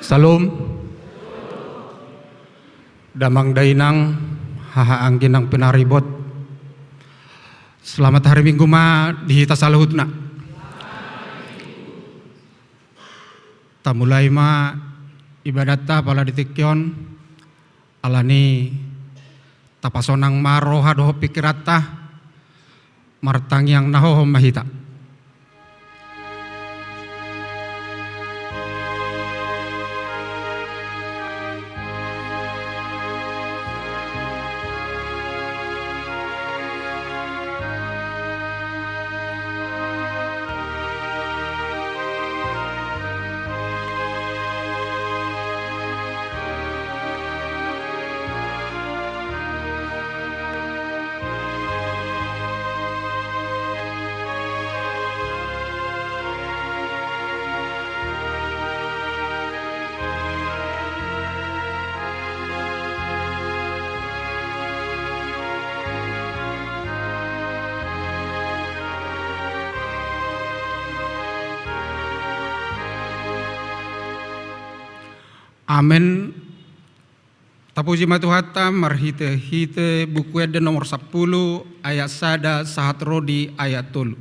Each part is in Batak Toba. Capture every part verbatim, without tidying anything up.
Syalom. Damang dainang, haha anggi nang pinaribot. Selamat hari Minggu ma di hita saluhutna. Tamulai ma ibadatta pala di tingki on, alani tapasonang ma roha dohot pikiranta. Martangiang na hohom ma hita. Amen. Tapuji ma Tuhanta marhitehite Buku Ende nomor sampulu, ayat sada sahat ro di ayat tolu.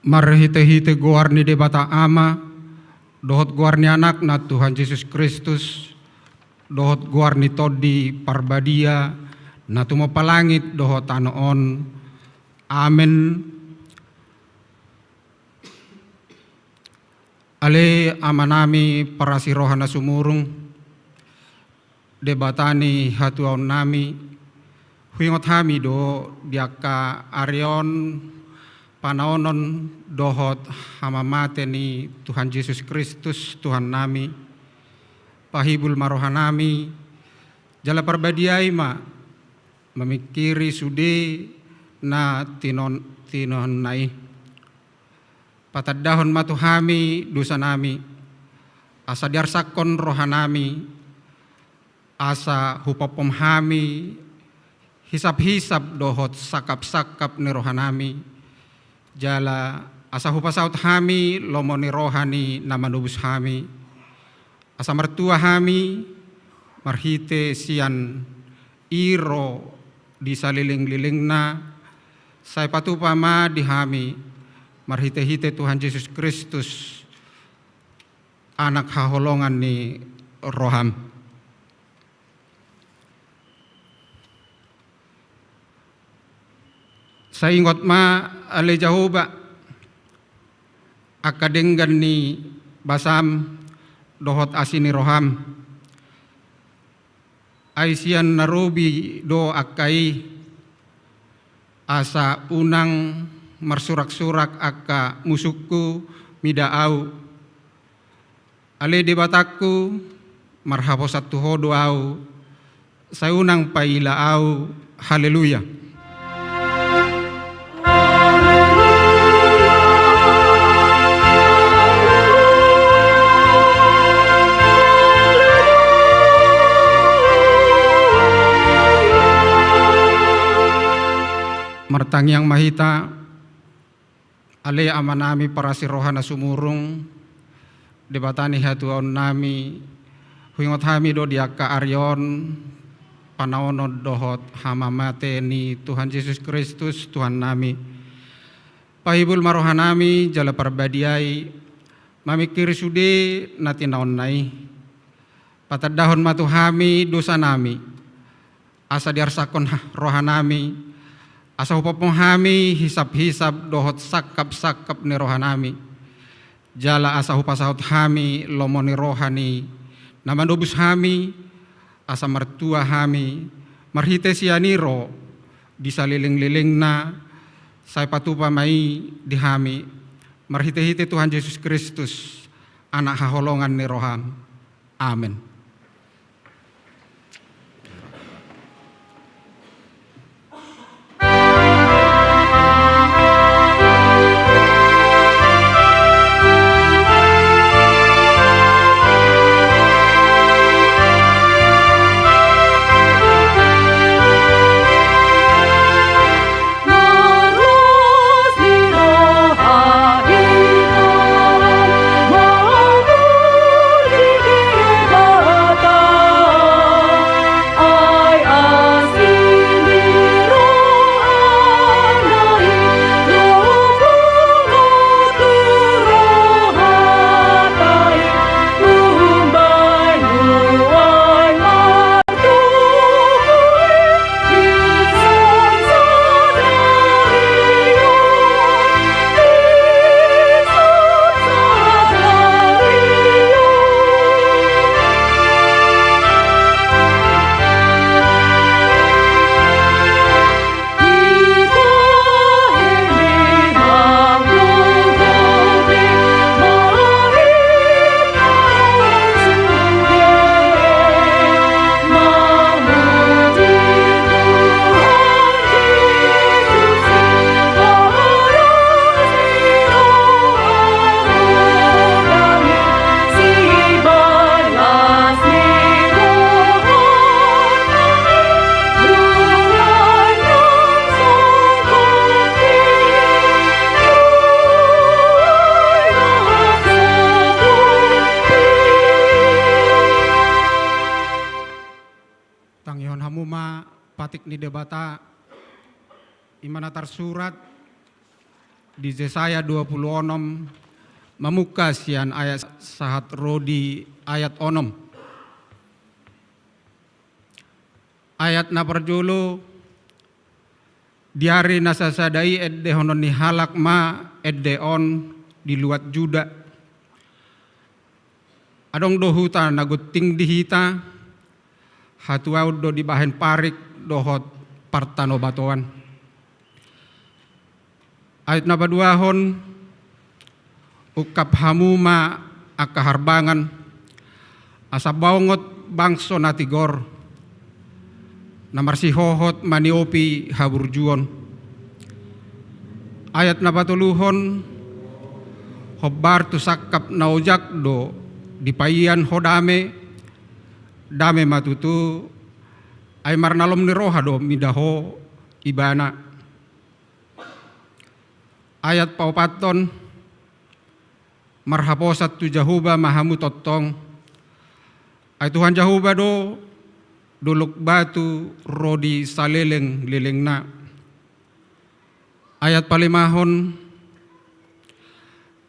Marhitehite goar ni Debata Ama, dohot goar ni Anakna Tuhan Jesus Kristus, dohot goar ni Tondi Parbadia, na tumompa langit dohot tano on. Amen. Ale Amanami parasi roha na sumurung, Debata ni hatuaonnami, huingot hami do di angka ari on panaonon dohot hamamate ni Tuhan Jesus Kristus Tuhannami. Pahibul ma rohanami, jala parbadiai ma mamingkiri sude na tinon-, tinohonna i. Patandahon ma tu hami dosanami, asa diarsangkon rohanami, asa hupompom hami hisap-hisap dohot sangkap-sangkap ni rohanami, jala asa hupasaut hami lomo ni roha ni na manobus hami. Asa martua hami marhite sian i ro di salelenglelengna, sai patupa ma di hami marhite-hite Tuhan Jesus Kristus, Anak haholongan ni roham. Sai ingot ma ale Jahowa angka denggan ni basam dohot asi ni roham. Ai sian na robi do angka i, asa unang marsurak-surak angka musungku mida au. Ale Debatangku, marhaposan tu Ho do au, sai unang paila au. Haleluya. Martangiang ma hita. Ale Amanami parasi roha na sumurung, Debata ni hatuaonnami, huingot hami do di angka ari on panaonon dohot hamamate ni Tuhan Jesus Kristus Tuhannami. Pahibul ma rohanami jala parbadiai mamingkiri sude na tinaonna i. Patandahon ma tu hami dosanami, asa diarsangkon ha-, rohanami, asa hupompom hami hisap-hisap dohot sangkap-sangkap ni rohanami, jala asa hupasaut hami lomo ni roha ni na manobus hami, asa martua hami marhite sian i ro di salelenglelengna, sai patupa ma i di hami marhite-hite Tuhan Jesus Kristus, Anak haholongan ni roham. Amen. Tangihon hamu ma patik ni Debata, i ma na tarsurat di Jesaya dua pulu onom, mamungka sian ayat sahat ro di ayat onom. Ayat na parjolo, di ari na sasada i endehonon ni halak ma ende on di luat Juda. Adong do huta na gunting di hita, hatuaon do dibahen parik dohot partanobatoan. Ayat na paduahon, ungkap hamu ma angka harbangan, asa bongot bangso na tigor, na marsihohot maniopi haburjuon. Ayat na patoluhon, hombar tu sangkap na ojak do dipaian ho dame, dame ma tutu, ai marnalom ni roha do mida ho ibana. Ayat paopathon, marhaposan tu Jahowa ma hamu tongtong, ai Tuhan Jahowa do dolok batu ro di salelenglelengna. Ayat palimahon,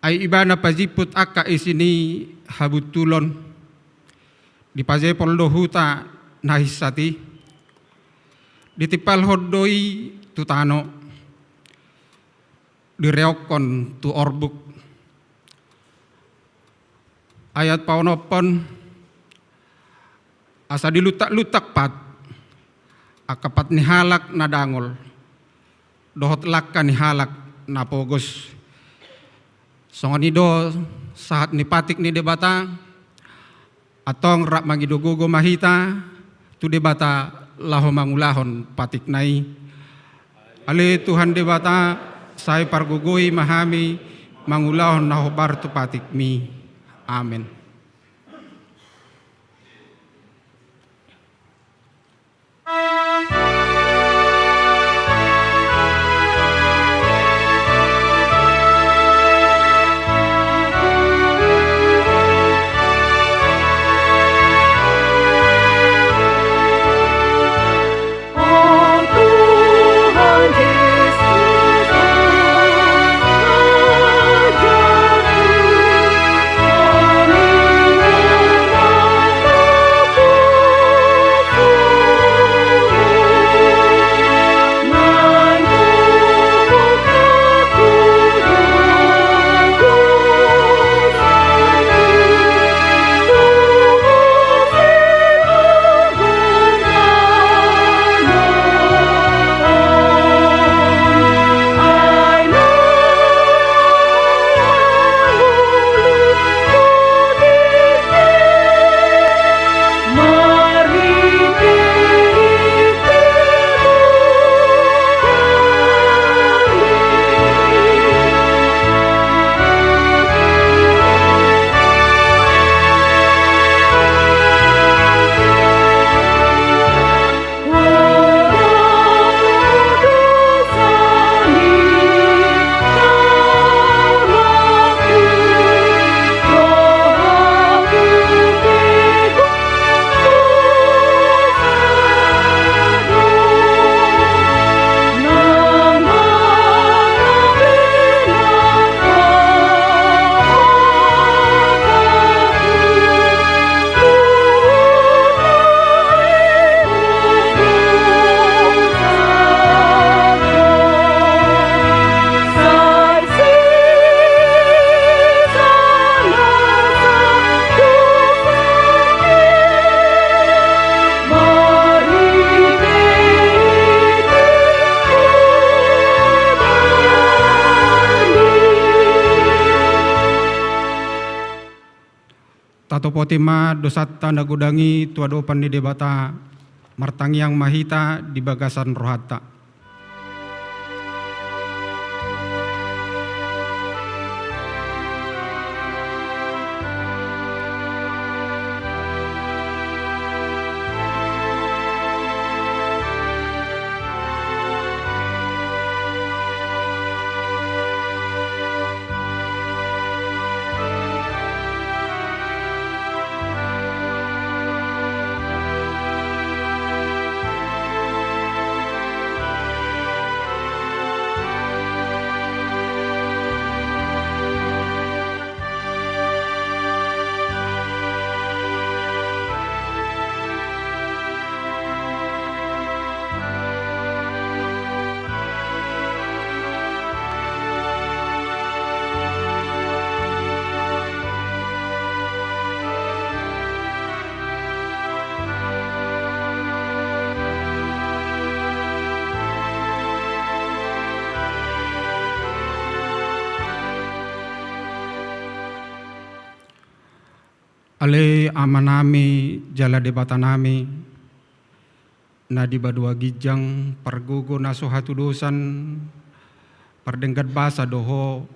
ai ibana pajimput angka isi ni habuntulon, dipajepol do huta na hinsat i, ditimpalhon do i tu tano, direongkon tu orbuk. Ayat paonomhon, asa diluntak-luntak pat angka pat ni halak na dangol dohot langka ni halak na pogos. Songon i do sahat ni patik ni Debata. Antong rap mangido gogo ma hita tu Debata laho mangulahon patikna i. Ale Tuhan Debata, sai pargogoi ma hami mangulahon na hombar tu patikmi. Amen. Tatopoti ma dosanta na godang i tu adopan ni Debata, martangiang ma hita di bagasan rohanta. Ale Amanami jala Debatanami, na di banua ginjang, pargogo na so hatudosan, pardenggan basa do Ho,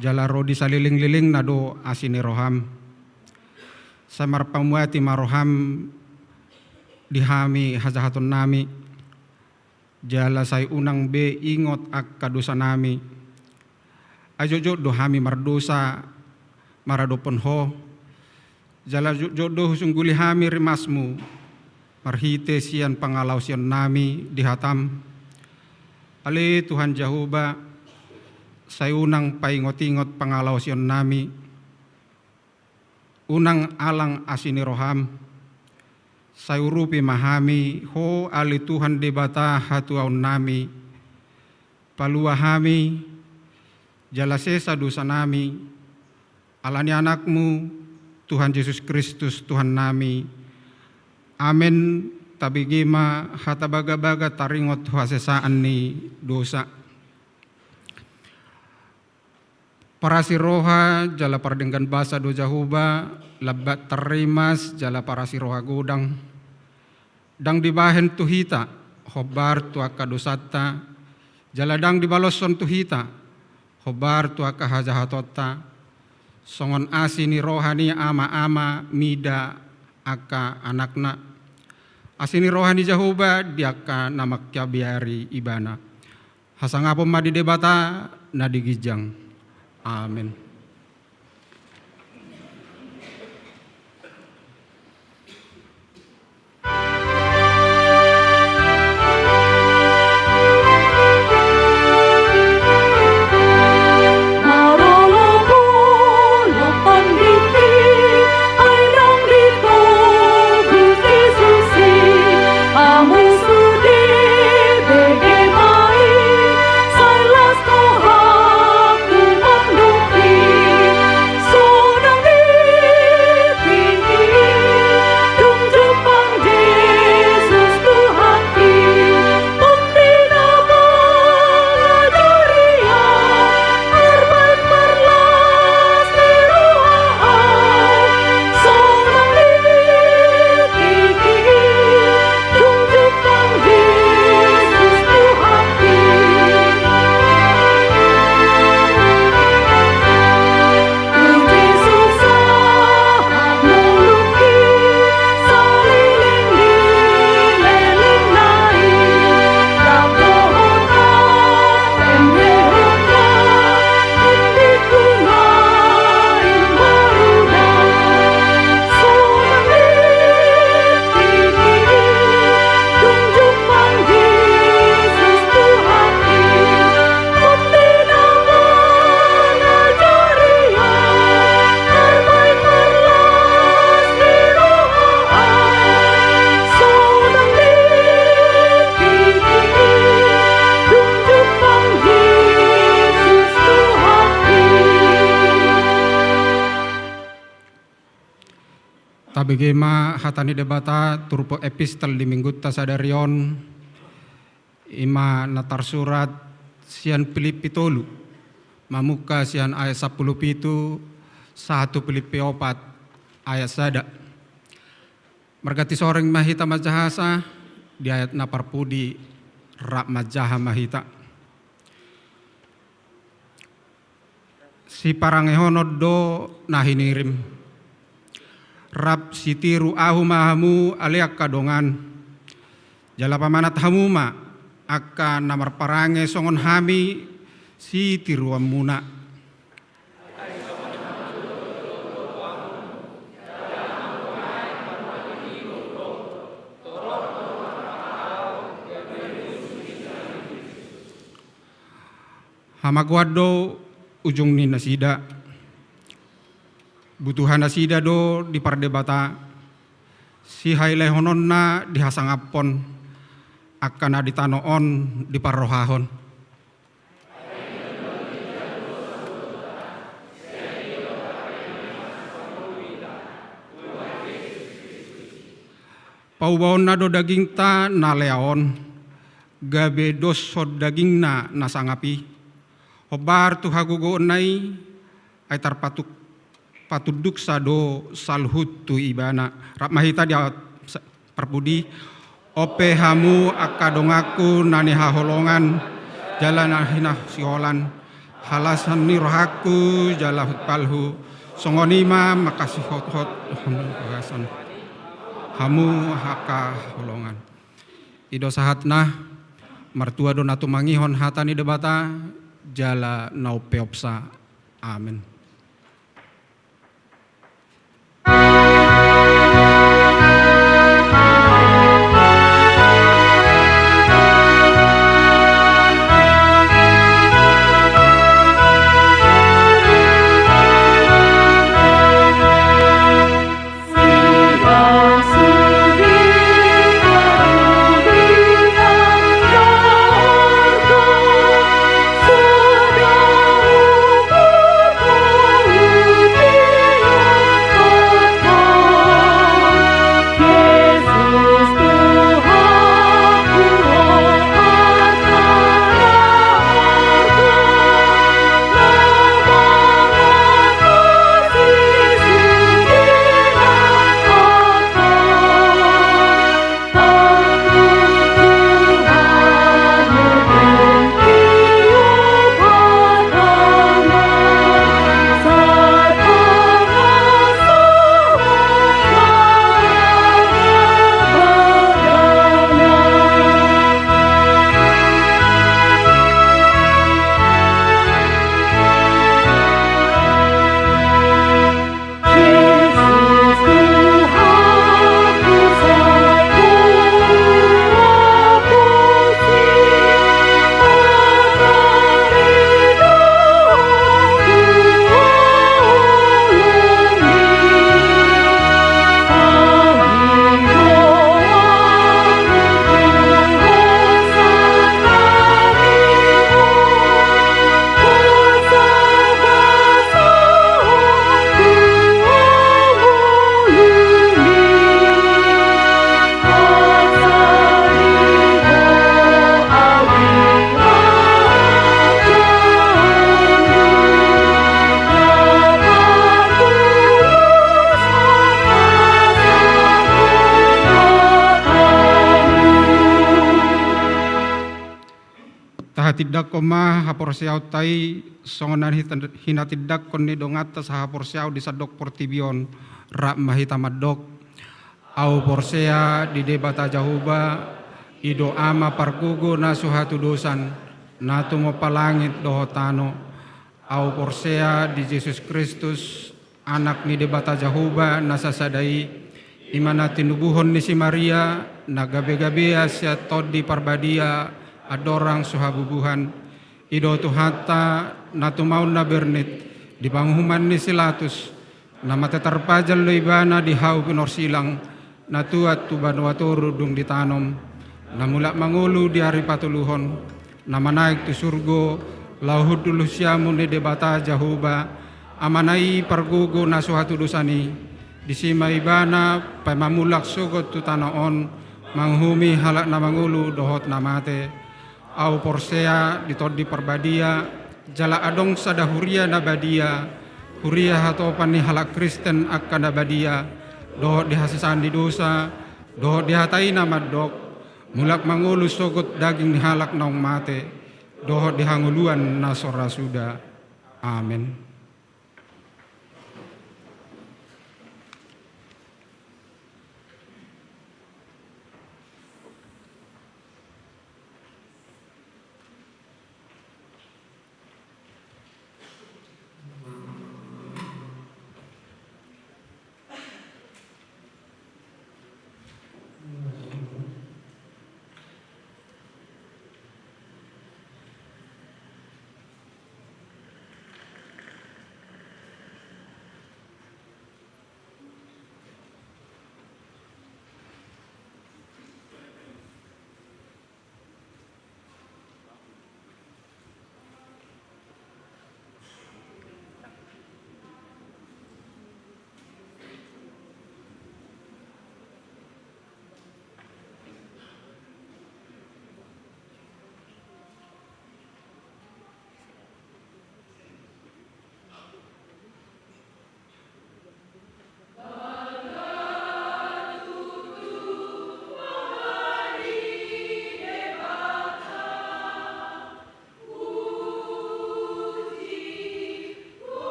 jala ro di salelenglelengna do asi ni roham. Sai marpamuati ma roham di hami hajahatonnami, jala sai unang be ingot angka dosanami. Ai jotjot do hami mardosa maradophon Ho, jala jotjot do husungguli hami rimasMu marhite sian pangalaosionnami di hataM. Ale Tuhan Jahowa, sai unang paingotingot pangalaosionnami, unang alang asi ni roham. Sai urupi ma hami Ho, ale Tuhan Debata hatuaonnami. Palua hami jala sesa dosanami, ala ni AnakMu, Tuhan Jesus Kristus Tuhannami. Amen. Tabege ma hata bagabaga taringot hasesaan ni dosa. Parasi roha jala pardenggan basa do Jahowa, lambat tarrimas jala parasi roha godang. Ndang dibahen tu hita hombar tu angka dosanta, jala ndang dibaloshon tu hita hombar tu angka hajahatonta, songon asi ni roha ni ama-ama mida angka anakna. Asi ni roha ni Jahowa di angka na mangkabiari Ibana. Hasangapon ma di Debata na di ginjang. Amen. Tabege ma hata ni Debata turpuk epistel di minggunta sadari on, i ma na tarsurat sian Pilippi tolu, mamungka sian ayat sampulu pitu sahat tu Pilippi opat ayat sada. Marganti soreng ma hita manjahasa, di ayat na parpudi rap manjaha ma hita. Siparangehonon do na hinirim. Rap sitiru ahu ma hamu ale angka dongan. Jala pamanat hamu ma angka na marparange songon hami sitiruonmuna. Hamagoan do ujung ni nasida. Butuha nasida do dipardebata, sihailehononna dihasangaphon, angka na di tano on diparrohahon. Paubaonna do dagingta na lea on, gabe doshon dagingna na sangap i. Hombar tu hagogoonna i, ai tarpatuk, patunduksa do saluhut tu Ibana. Rap ma hita di a-, sa-, parpudi. On pe hamu angka donganku na nihaholongan, jala na hinasiholan, halasan ni rohangku jala humpalhu, songon i ma mangkasihothot hamu bagasan hamu angka holongan. I do sahatna. Martua do na tumangihon hata ni Debata, jala na umpeopsa. Amen. Tahatindangkon ma haporseaonta i songon na hita-, hinatindangkon ni donganta sahaporseaon di sandok portibi on. Rap ma hita mandok: Ahu porsea di Debata Jahowa, i do Ama pargogo na so hatudosan, na tumompa langit dohot tano. Ahu porsea di Jesus Kristus, Anak ni Debata Jahowa na sasada i, i ma na tinubuhon ni si Maria, na gabe-gabea sian Tondi Parbadia, andorang so habubuhan. I do Tuhanta, na tumaon na bernit di panguhuman ni si Latus, na mate tarpajal do Ibana di hau pinorsilang, na tuat tu banua toru dung ditanom, na mulak mangolu di ari patoluhon, na manaek tu surgo, laho hundul siamun ni Debata Jahowa, Amana i pargogo na so hatudosan i. Disi ma Ibana paima mulak sogot tu tano on, manguhumi halak na mangolu dohot na mate. Ahu porsea di Tondi Parbadia, jala adong sada huria na badia, huria hatopan ni halak Kristen angka na badia, dohot di hasesaan ni dosa, dohot di hata i na mandok: Mulak mangolu sogot daging ni halak naung mate, dohot di hangoluan na so ra suda. Amen.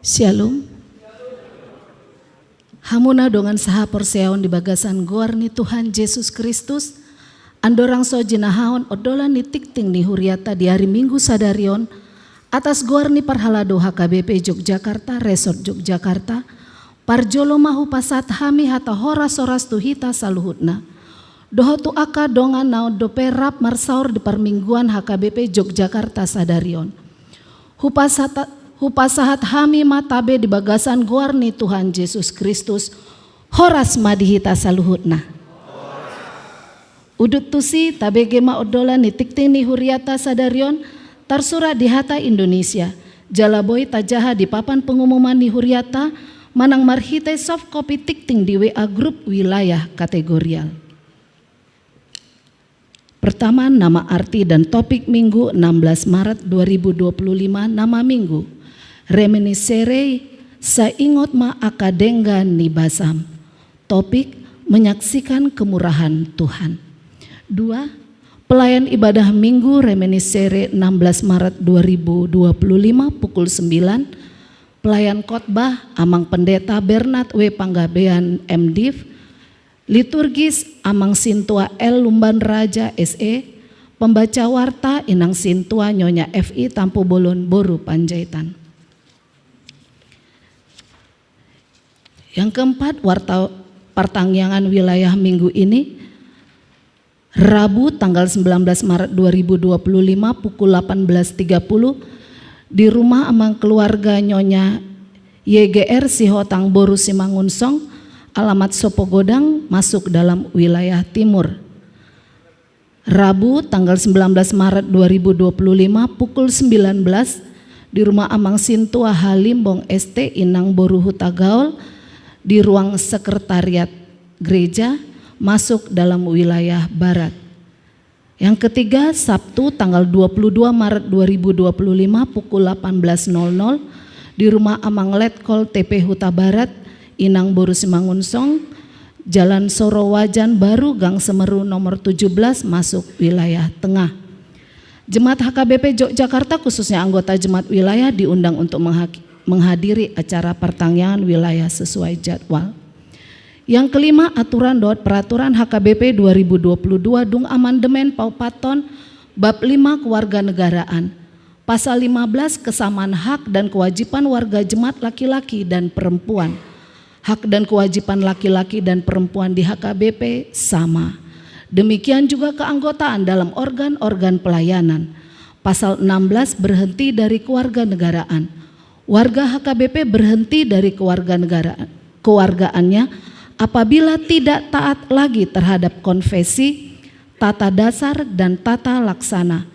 Shalom. Hamuna dongan sahaporseaon di bagasan goar ni Tuhan Jesus Kristus, andorang so jinahahon ondolan ni tingting ni huriata di ari Minggu sadari on, atas goar ni parhalado H K B P Yogyakarta, Resort Yogyakarta, parjolo ma hupasahat hami hata horas-horas tu hita saluhutna, dohot tu angka dongan na on dope rap marsaor di parmingguan H K B P Yogyakarta sadari on. Hupasahat, hupasahat hami ma tabe di bagasan goar ni Tuhan Jesus Kristus, horas ma di hita saluhutna. Udut tusi, tabege ma ondolan ni tingting ni huriata sadari on, tarsurat di hata Indonesia, jala boi tajaha di papan pengumuman ni huriata, manang marhite soft copy tingting di W A grup wilayah kategorial. Pertama, nama arti dan topik Minggu enam belas Maret dua ribu dua puluh lima, nama Minggu, Reminiscere, Saingot ma angka denggan ni basam. Topik, menyaksikan kemurahan Tuhan. Dua, pelayan ibadah Minggu Reminiscere enam belas Maret dua ribu dua puluh lima pukul sembilan, pelayan khotbah Amang Pendeta Bernard W Panggabean, M Div, liturgis Amang Sintua L Lumban Raja, S E, pembaca warta Inang Sintua Nyonya F I Tampubolon, boru Panjaitan. Yang keempat, warta partangiangan wilayah minggu ini, Rabu tanggal sembilan belas Maret dua ribu dua puluh lima pukul delapan belas tiga puluh, di rumah Amang keluarga Nyonya Y G R Sihotang, boru Simangunsong, alamat Sopogodang, masuk dalam wilayah timur. Rabu tanggal sembilan belas Maret dua ribu dua puluh lima pukul sembilan belas, di rumah Amang Sintua H Limbong, S T, Inang, boru Hutagaol, di ruang sekretariat gereja, masuk dalam wilayah barat. Yang ketiga, Sabtu tanggal dua puluh dua Maret dua ribu dua puluh lima pukul delapan belas nol nol, di rumah Amang Letkol T P Hutabarat, Inang, boru Simangunsong, Jalan Soro Wajan Baru, Gang Semeru nomor tujuh belas, masuk wilayah tengah. Jemaat H K B P Yogyakarta, khususnya anggota jemaat wilayah, diundang untuk menghaki-, menghadiri acara partangiangan wilayah sesuai jadwal. Yang kelima, aturan dohot peraturan H K B P dua ribu dua puluh dua dung amandemen paupathon bab lima kewarganegaraan. Pasal lima belas, kesamaan hak dan kewajiban warga jemaat laki-laki dan perempuan. Hak dan kewajiban laki-laki dan perempuan di H K B P sama. Demikian juga keanggotaan dalam organ-organ pelayanan. Pasal enam belas, berhenti dari kewarganegaraan. Warga H K B P berhenti dari kewarganegaraan, kewargaannya apabila tidak taat lagi terhadap konfesi, tata dasar, dan tata laksana,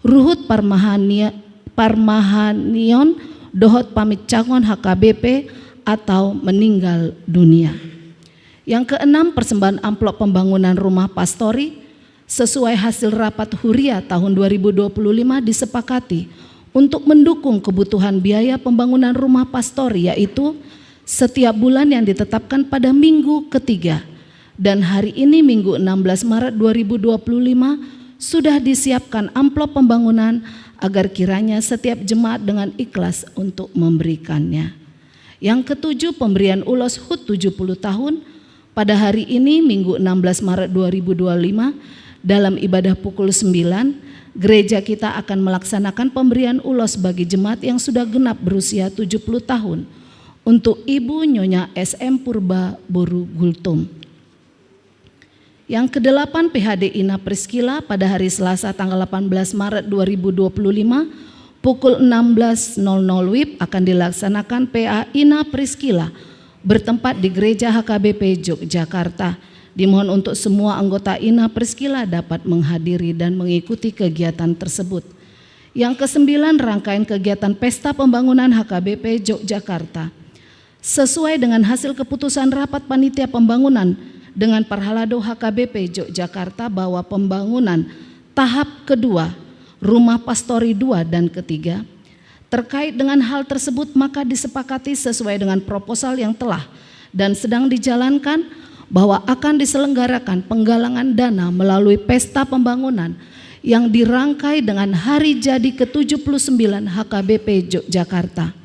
ruhut parmahania-, parmahanion dohot pamincangon H K B P, atau meninggal dunia. Yang keenam, persembahan amplop pembangunan rumah pastori sesuai hasil rapat huria tahun dua ribu dua puluh lima disepakati untuk mendukung kebutuhan biaya pembangunan rumah pastori, yaitu setiap bulan yang ditetapkan pada minggu ketiga. Dan hari ini, Minggu enam belas Maret dua ribu dua puluh lima, sudah disiapkan amplop pembangunan agar kiranya setiap jemaat dengan ikhlas untuk memberikannya. Yang ketujuh, pemberian ulos HUT tujuh puluh tahun. Pada hari ini, Minggu enam belas Maret dua ribu dua puluh lima, dalam ibadah pukul sembilan, gereja kita akan melaksanakan pemberian ulos bagi jemaat yang sudah genap berusia tujuh puluh tahun, untuk Ibu Nyonya S M Purba, boru Gultom. Yang kedelapan, P H D Ina Priskila pada hari Selasa tanggal delapan belas Maret dua ribu dua puluh lima, pukul enam belas nol nol W I B, akan dilaksanakan P A Ina Priskila, bertempat di Gereja H K B P Yogyakarta. Dimohon untuk semua anggota Ina Priskila dapat menghadiri dan mengikuti kegiatan tersebut. Yang kesembilan, rangkaian kegiatan Pesta Pembangunan H K B P Yogyakarta. Sesuai dengan hasil keputusan rapat panitia pembangunan dengan parhalado H K B P Yogyakarta bahwa pembangunan tahap kedua, rumah pastori dua dan ketiga, terkait dengan hal tersebut, maka disepakati sesuai dengan proposal yang telah dan sedang dijalankan, bahwa akan diselenggarakan penggalangan dana melalui pesta pembangunan yang dirangkai dengan hari jadi ketujuh puluh sembilan H K B P Yogyakarta.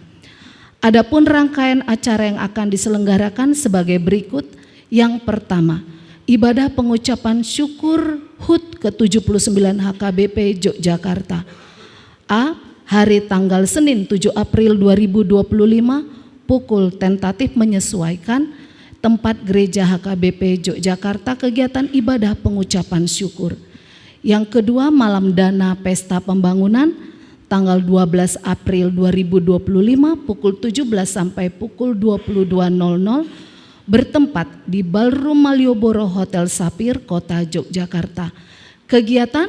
Adapun rangkaian acara yang akan diselenggarakan sebagai berikut. Yang pertama, ibadah pengucapan syukur HUT ke tujuh puluh sembilan H K B P Yogyakarta. A. Hari tanggal Senin tujuh April dua ribu dua puluh lima, pukul tentatif menyesuaikan tempat Gereja H K B P Yogyakarta kegiatan ibadah pengucapan syukur. Yang kedua, malam dana pesta pembangunan, tanggal dua belas April dua ribu dua puluh lima, pukul tujuh belas sampai pukul dua puluh dua nol nol, bertempat di Ballroom Malioboro Hotel Sapir, Kota Yogyakarta. Kegiatan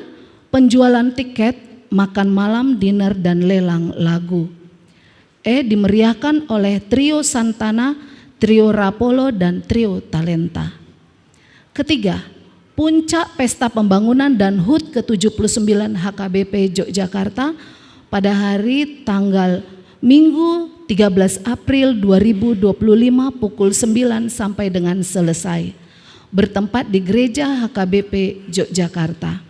penjualan tiket, makan malam, dinner, dan lelang lagu. E. Dimeriahkan oleh Trio Santana, Trio Rapolo, dan Trio Talenta. Ketiga, puncak pesta pembangunan dan HUT ke tujuh puluh sembilan H K B P Yogyakarta pada hari tanggal Minggu tiga belas April dua ribu dua puluh lima, pukul sembilan sampai dengan selesai. Bertempat di Gereja H K B P Yogyakarta.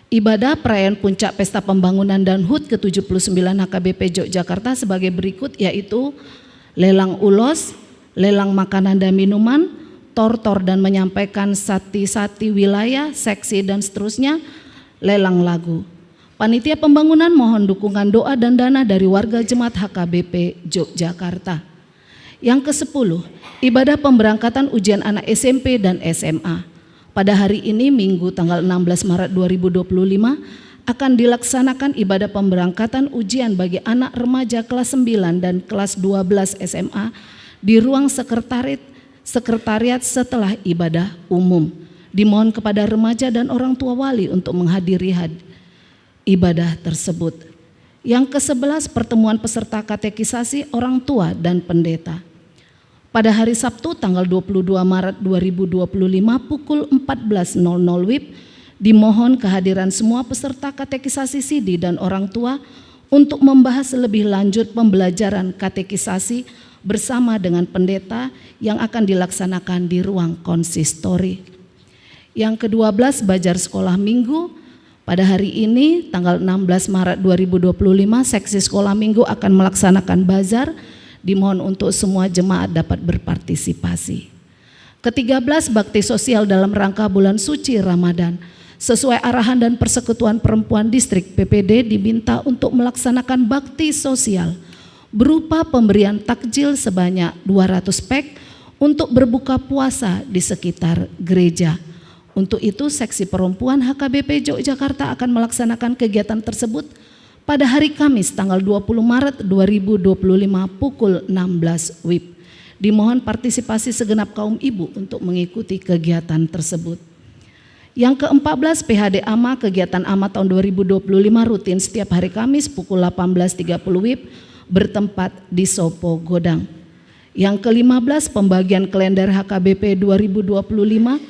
Ibadah perayaan puncak pesta pembangunan dan HUT ke tujuh puluh sembilan H K B P Yogyakarta sebagai berikut, yaitu lelang ulos, lelang makanan dan minuman, tortor dan menyampaikan sati-sati wilayah, seksi, dan seterusnya, lelang lagu. Panitia pembangunan mohon dukungan doa dan dana dari warga jemaat H K B P Yogyakarta. Yang kesepuluh, ibadah pemberangkatan ujian anak S M P dan S M A. Pada hari ini, Minggu tanggal enam belas Maret dua ribu dua puluh lima, akan dilaksanakan ibadah pemberangkatan ujian bagi anak remaja kelas sembilan dan kelas dua belas S M A di ruang sekretariat, sekretariat setelah ibadah umum. Dimohon kepada remaja dan orang tua wali untuk menghadiri had-, ibadah tersebut. Yang kesebelas, pertemuan peserta katekisasi orang tua dan pendeta. Pada hari Sabtu, tanggal dua puluh dua Maret dua ribu dua puluh lima, pukul empat belas nol nol WIB, dimohon kehadiran semua peserta katekisasi sidi dan orang tua untuk membahas lebih lanjut pembelajaran katekisasi bersama dengan pendeta yang akan dilaksanakan di ruang konsistori. Yang kedua belas, bazar sekolah minggu. Pada hari ini, tanggal enam belas Maret dua ribu dua puluh lima, seksi sekolah minggu akan melaksanakan bazar. Dimohon untuk semua jemaat dapat berpartisipasi. Ketiga belas, bakti sosial dalam rangka bulan suci Ramadan. Sesuai arahan dan Persekutuan Perempuan Distrik P P D diminta untuk melaksanakan bakti sosial berupa pemberian takjil sebanyak dua ratus pack untuk berbuka puasa di sekitar gereja. Untuk itu, Seksi Perempuan H K B P Yogyakarta akan melaksanakan kegiatan tersebut pada hari Kamis, tanggal dua puluh Maret dua ribu dua puluh lima, pukul enam belas WIB. Dimohon partisipasi segenap kaum ibu untuk mengikuti kegiatan tersebut. Yang keempat belas, P H D AMA, kegiatan AMA tahun dua ribu dua puluh lima, rutin setiap hari Kamis pukul delapan belas tiga puluh WIB, bertempat di Sopo Godang. Yang kelima belas, pembagian kalender H K B P dua ribu dua puluh lima.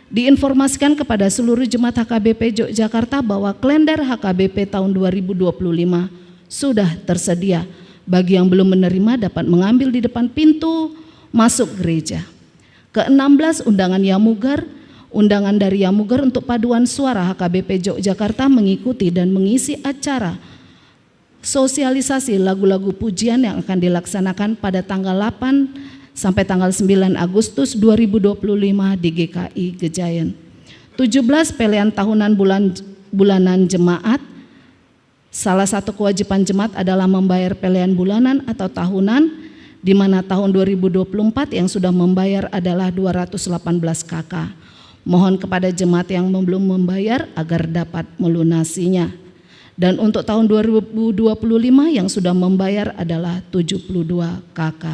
Diinformasikan kepada seluruh jemaat H K B P Yogyakarta bahwa kalender H K B P tahun dua ribu dua puluh lima sudah tersedia. Bagi yang belum menerima, dapat mengambil di depan pintu masuk gereja. Keenam belas, undangan Yamuger. Undangan dari Yamuger untuk paduan suara H K B P Yogyakarta mengikuti dan mengisi acara sosialisasi lagu-lagu pujian yang akan dilaksanakan pada tanggal delapan sampai tanggal sembilan Agustus dua ribu dua puluh lima di G K I Gejayan. Tujuh belas, pelean tahunan bulan, bulanan jemaat. Salah satu kewajiban jemaat adalah membayar pelean bulanan atau tahunan, di mana tahun dua ribu dua puluh empat yang sudah membayar adalah dua ratus delapan belas K K. Mohon kepada jemaat yang belum membayar agar dapat melunasinya. Dan untuk tahun dua ribu dua puluh lima yang sudah membayar adalah tujuh puluh dua K K.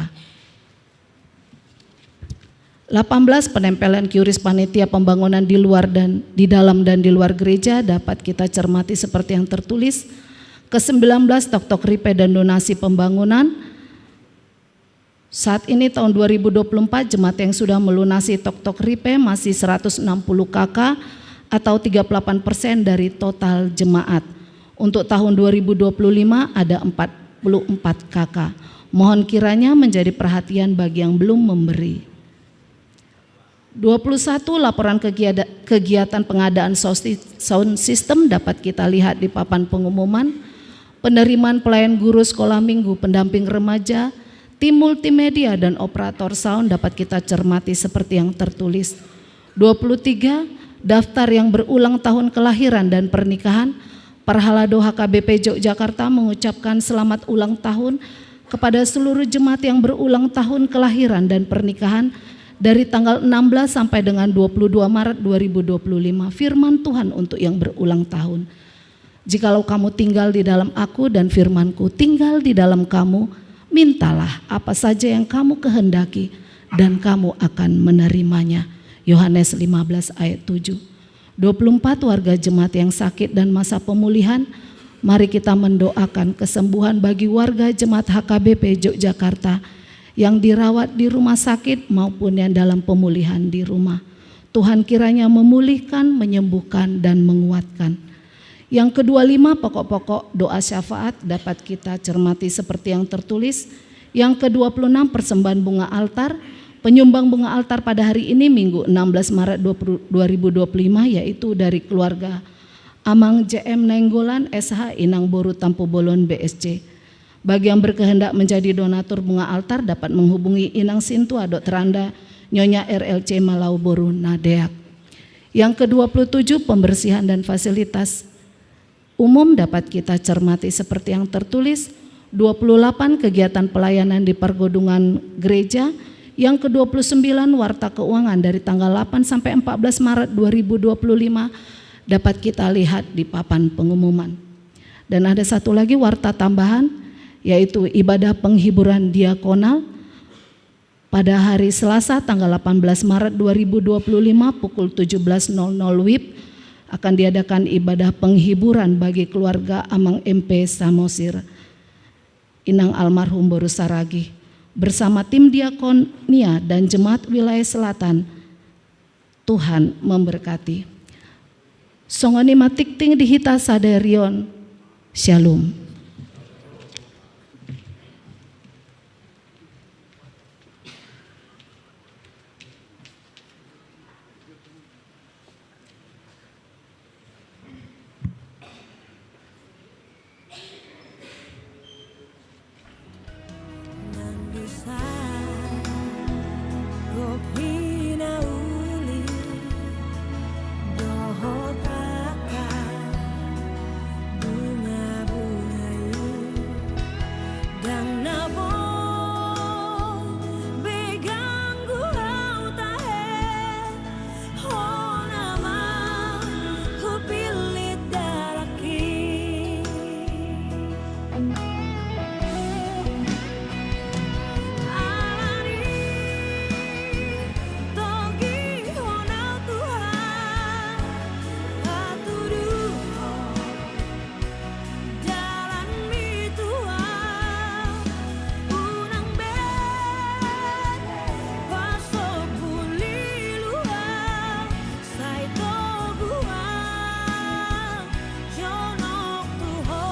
Delapan belas, penempelan QRIS panitia pembangunan di luar dan di dalam dan di luar gereja dapat kita cermati seperti yang tertulis. Kesembilan belas, tok-tok ripe dan donasi pembangunan. Saat ini, tahun dua ribu dua puluh empat, jemaat yang sudah melunasi tok-tok ripe masih seratus enam puluh K K atau tiga puluh delapan persen dari total jemaat. Untuk tahun dua ribu dua puluh lima ada empat puluh empat K K. Mohon kiranya menjadi perhatian bagi yang belum memberi. Dua puluh satu, laporan kegiada-, kegiatan pengadaan sound si-, sound system dapat kita lihat di papan pengumuman. Penerimaan pelayan guru sekolah minggu, pendamping remaja, tim multimedia, dan operator sound dapat kita cermati seperti yang tertulis. Dua puluh tiga, daftar yang berulang tahun kelahiran dan pernikahan. Parhalado H K B P Yogyakarta mengucapkan selamat ulang tahun kepada seluruh jemaat yang berulang tahun kelahiran dan pernikahan dari tanggal enam belas sampai dengan dua puluh dua Maret dua ribu dua puluh lima. Firman Tuhan untuk yang berulang tahun. Jikalau kamu tinggal di dalam Aku dan firman-Ku tinggal di dalam kamu, mintalah apa saja yang kamu kehendaki, dan kamu akan menerimanya. Yohanes lima belas ayat tujuh. Dua puluh empat warga jemaat yang sakit dan masa pemulihan, mari kita mendoakan kesembuhan bagi warga jemaat H K B P Yogyakarta yang dirawat di rumah sakit maupun yang dalam pemulihan di rumah. Tuhan kiranya memulihkan, menyembuhkan, dan menguatkan. Yang kedua lima, pokok-pokok doa syafaat dapat kita cermati seperti yang tertulis. Yang kedua puluh enam, persembahan bunga altar. Penyumbang bunga altar pada hari ini, Minggu enam belas Maret dua puluh, dua ribu dua puluh lima, yaitu dari keluarga Amang J M Nainggolan, S H, Inang Boru Tampubolon, B S C. Bagi yang berkehendak menjadi donatur bunga altar dapat menghubungi Inang Sintua Doktoranda Nyonya R L C Malau boru na deak. Yang kedua puluh tujuh, pembersihan dan fasilitas umum dapat kita cermati seperti yang tertulis. Dua puluh delapan, kegiatan pelayanan di pergedungan gereja. Yang kedua puluh sembilan, warta keuangan dari tanggal delapan sampai empat belas Maret dua ribu dua puluh lima dapat kita lihat di papan pengumuman. Dan ada satu lagi warta tambahan, yaitu ibadah penghiburan diakonal pada hari Selasa tanggal delapan belas Maret dua ribu dua puluh lima pukul tujuh belas nol nol W I B akan diadakan ibadah penghiburan bagi keluarga Amang M P Samosir, Inang almarhum boru Saragih, bersama tim diakonia dan jemaat wilayah selatan. Tuhan memberkati. Songon i ma tingting di hita sadari on. Syalom. Hona ma hupillit dalangki. Alani togihon au Tuhan, patuduhon dalanmi Tuhan, unang be pasombu lilu au, sai togu au jonok tu Ho.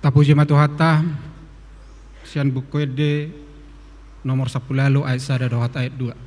Tapuji ma Tuhanta, sian Buku Ende nomor sampulu ualu ayat sada dohot ayat dua.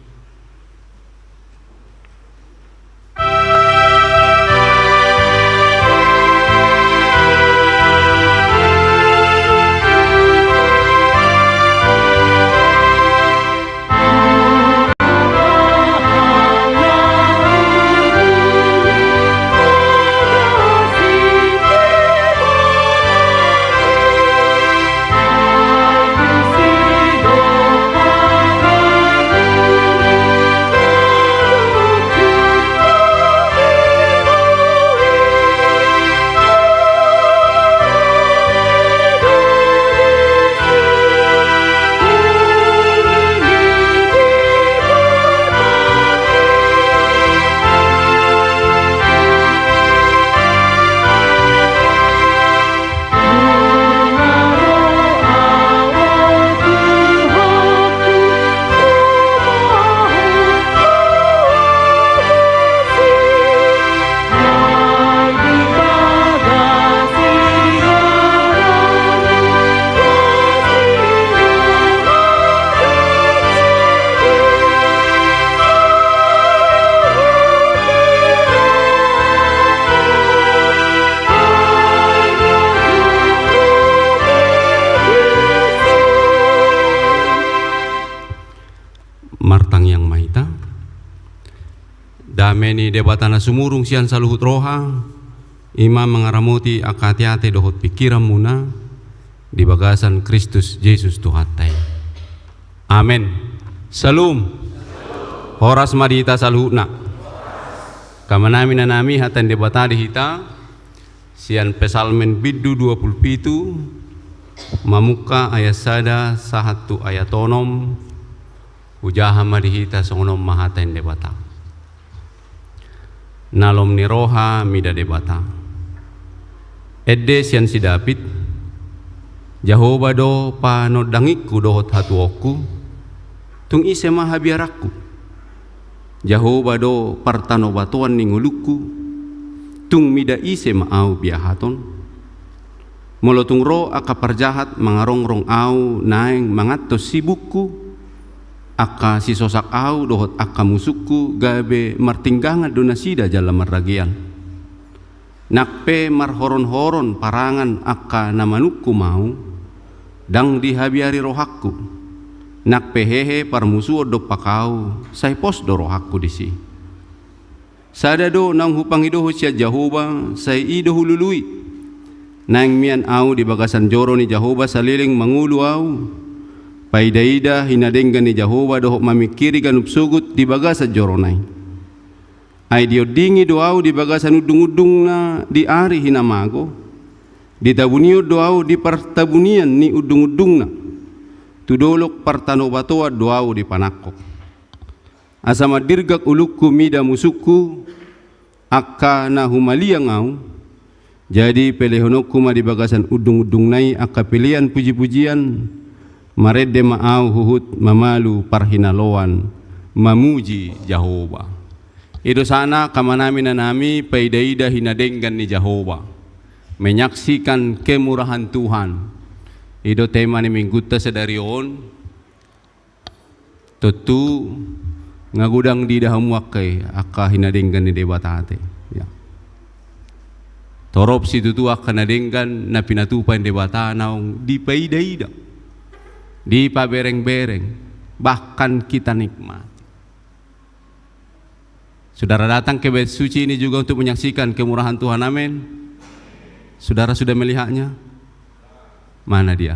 Martangiang ma hita. Dame ni Debata na sumurung sian saluhut roha, i ma mangaramoti angka ateate dohot pingkiranmuna di bagasan Kristus Jesus Tuhanta i. Amen. Syalom. Horas ma di hita saluhutna. Angka amanami, inanami, hata ni Debata di hita sian Psalmen bindu dua pulu pitu, mamungka ayat sada sahat tu ayat onom. Hujaha ma di hita, songon on ma hata ni Debata. Na lom ni roha mida Debata. Ende sian si David. Jahowa do panondangingku dohot hatuaonku, tung ise ma habiaranku? Jahowa do partanobatoan ni ngolungku, tung mida ise ma ahu biahaton? Molo tung ro angka parjahat mangarongrong ahu naeng mangantos sibukku, angka sisosak ahu dohot angka musungku gabe martinggangan do nasida jala marragean. Nang pe marhoronhoron parangan angka na manungkum ahu, ndang dihabiari rohangku. Nang pe hehe parmusuon dompak ahu, sai pos do rohangku disi. Sada do naung hupangidohon sian Jahowa, sai i do hulului. Naeng mian ahu di bagasan joro ni Jahowa saleleng mangolu ahu, paidaida hinadenggan ni Jahowa dohot mamingkiri ganup sogot di bagasan jorona i. Ai diondingi do ahu di bagasan undungundungna di ari hinamago, ditabunion do ahu di partabunian ni undungundungna, tu dolok partanobatoan do ahu dipanangkok. Asa mandirgak ulungku mida musungku, angka na humaliang ahu. Jadi pelehononku ma di bagasan undungundungna i angka pelean pujipujian, marende ma ahu huhut mamalu parhinaloan, mamuji Jahowa. I do sana, angka amanami, inanami, paidaida hinadenggan ni Jahowa, menyaksikan kemurahan Tuhan. I do tema ni minggunta sadari on. Tontu nga godang diida hamu angka i, angka hinadenggan ni Debata ate. Ya. Torop situtu angka na denggan na pinatupa ni Debata naung dipaidaida, dipaberengbereng, bahkan kita nikmati. Saudara datang ke Bait Suci ini juga untuk menyaksikan kemurahan Tuhan, amin. Saudara sudah melihatnya? Mana dia?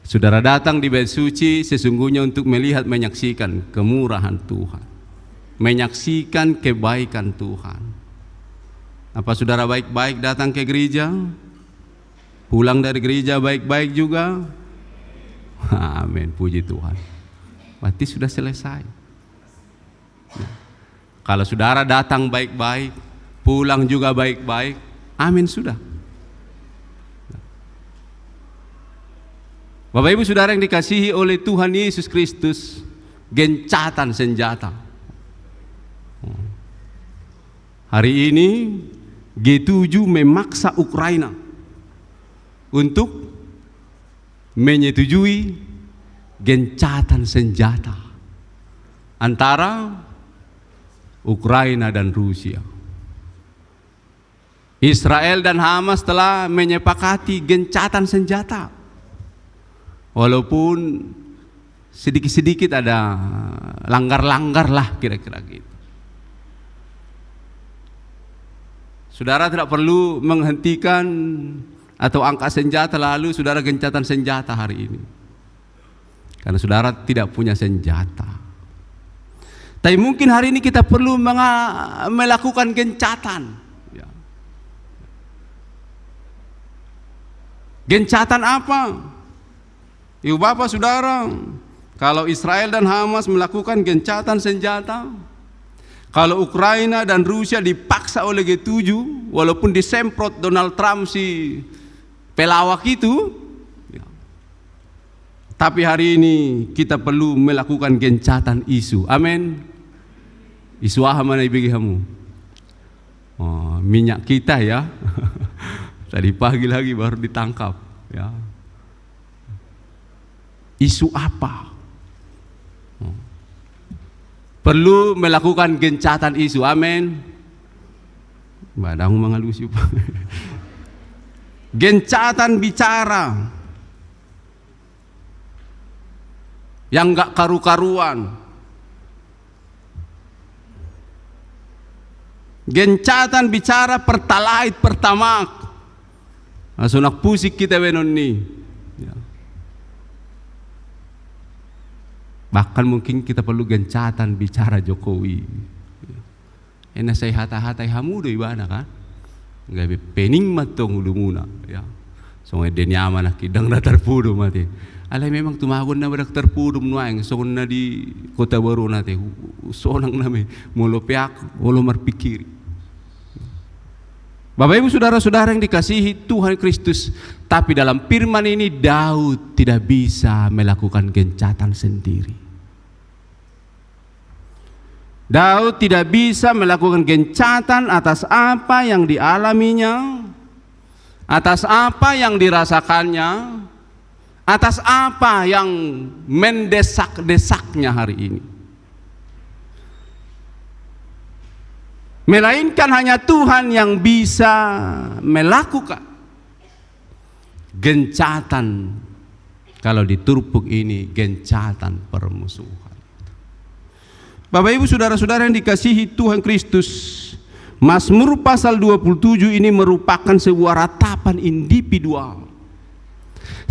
Saudara datang di Bait Suci sesungguhnya untuk melihat, menyaksikan kemurahan Tuhan, menyaksikan kebaikan Tuhan. Apa saudara baik-baik datang ke gereja? Pulang dari gereja baik-baik juga? Amin, puji Tuhan. Berarti sudah selesai. Kalau saudara datang baik-baik, pulang juga baik-baik, amin sudah. Bapak Ibu Saudara yang dikasihi oleh Tuhan Yesus Kristus, gencatan senjata. Hari ini G tujuh memaksa Ukraina untuk menyetujui gencatan senjata antara Ukraina dan Rusia. Israel dan Hamas telah menyepakati gencatan senjata. Walaupun sedikit-sedikit ada langgar-langgar lah kira-kira gitu. Saudara tidak perlu menghentikan atau angkat senjata lalu saudara gencatan senjata hari ini. Karena saudara tidak punya senjata. Tapi mungkin hari ini kita perlu menga-, melakukan gencatan. Ya. Gencatan apa? Ibu bapak saudara, kalau Israel dan Hamas melakukan gencatan senjata, kalau Ukraina dan Rusia dipaksa oleh G tujuh, walaupun disemprot Donald Trump si pelawak itu, ya. Tapi hari ini kita perlu melakukan gencatan isu. Amin. Isu aha ma na ibege hamu? Oh, minyak kita ya. Tadi pagi lagi baru ditangkap. Ya. Isu apa? Oh. Perlu melakukan gencatan isu. Amin. Badanmu mengalusi, Pak. Gencatan bicara yang nggak karu-karuan. Gencatan bicara Pertalite, Pertamax. Nah, sonang pusing kita baenon ni. Ya. Bahkan mungkin kita perlu gencatan bicara Jokowi. Ya. Ena sai hata-hatai hamu do ibana kan. Gabe pening ma tong ulumuna. Ya. Songon ende ni ama nangkin ndang na tarpudum ate. Alai memang tumagon nama ndang tarpudum nuaeng songon na di Kota Baru on ate. Sonang nama i molo peak, molo marpikiri. Bapak Ibu saudara-saudara yang dikasihi Tuhan Kristus, tapi dalam firman ini Daud tidak bisa melakukan gencatan sendiri. Daud tidak bisa melakukan gencatan atas apa yang dialaminya, atas apa yang dirasakannya, atas apa yang mendesak-desaknya hari ini. Melainkan hanya Tuhan yang bisa melakukan gencatan, kalau di turpuk ini gencatan permusuhan. Bapak Ibu saudara-saudara yang dikasihi Tuhan Kristus, Mazmur pasal dua puluh tujuh ini merupakan sebuah ratapan individual.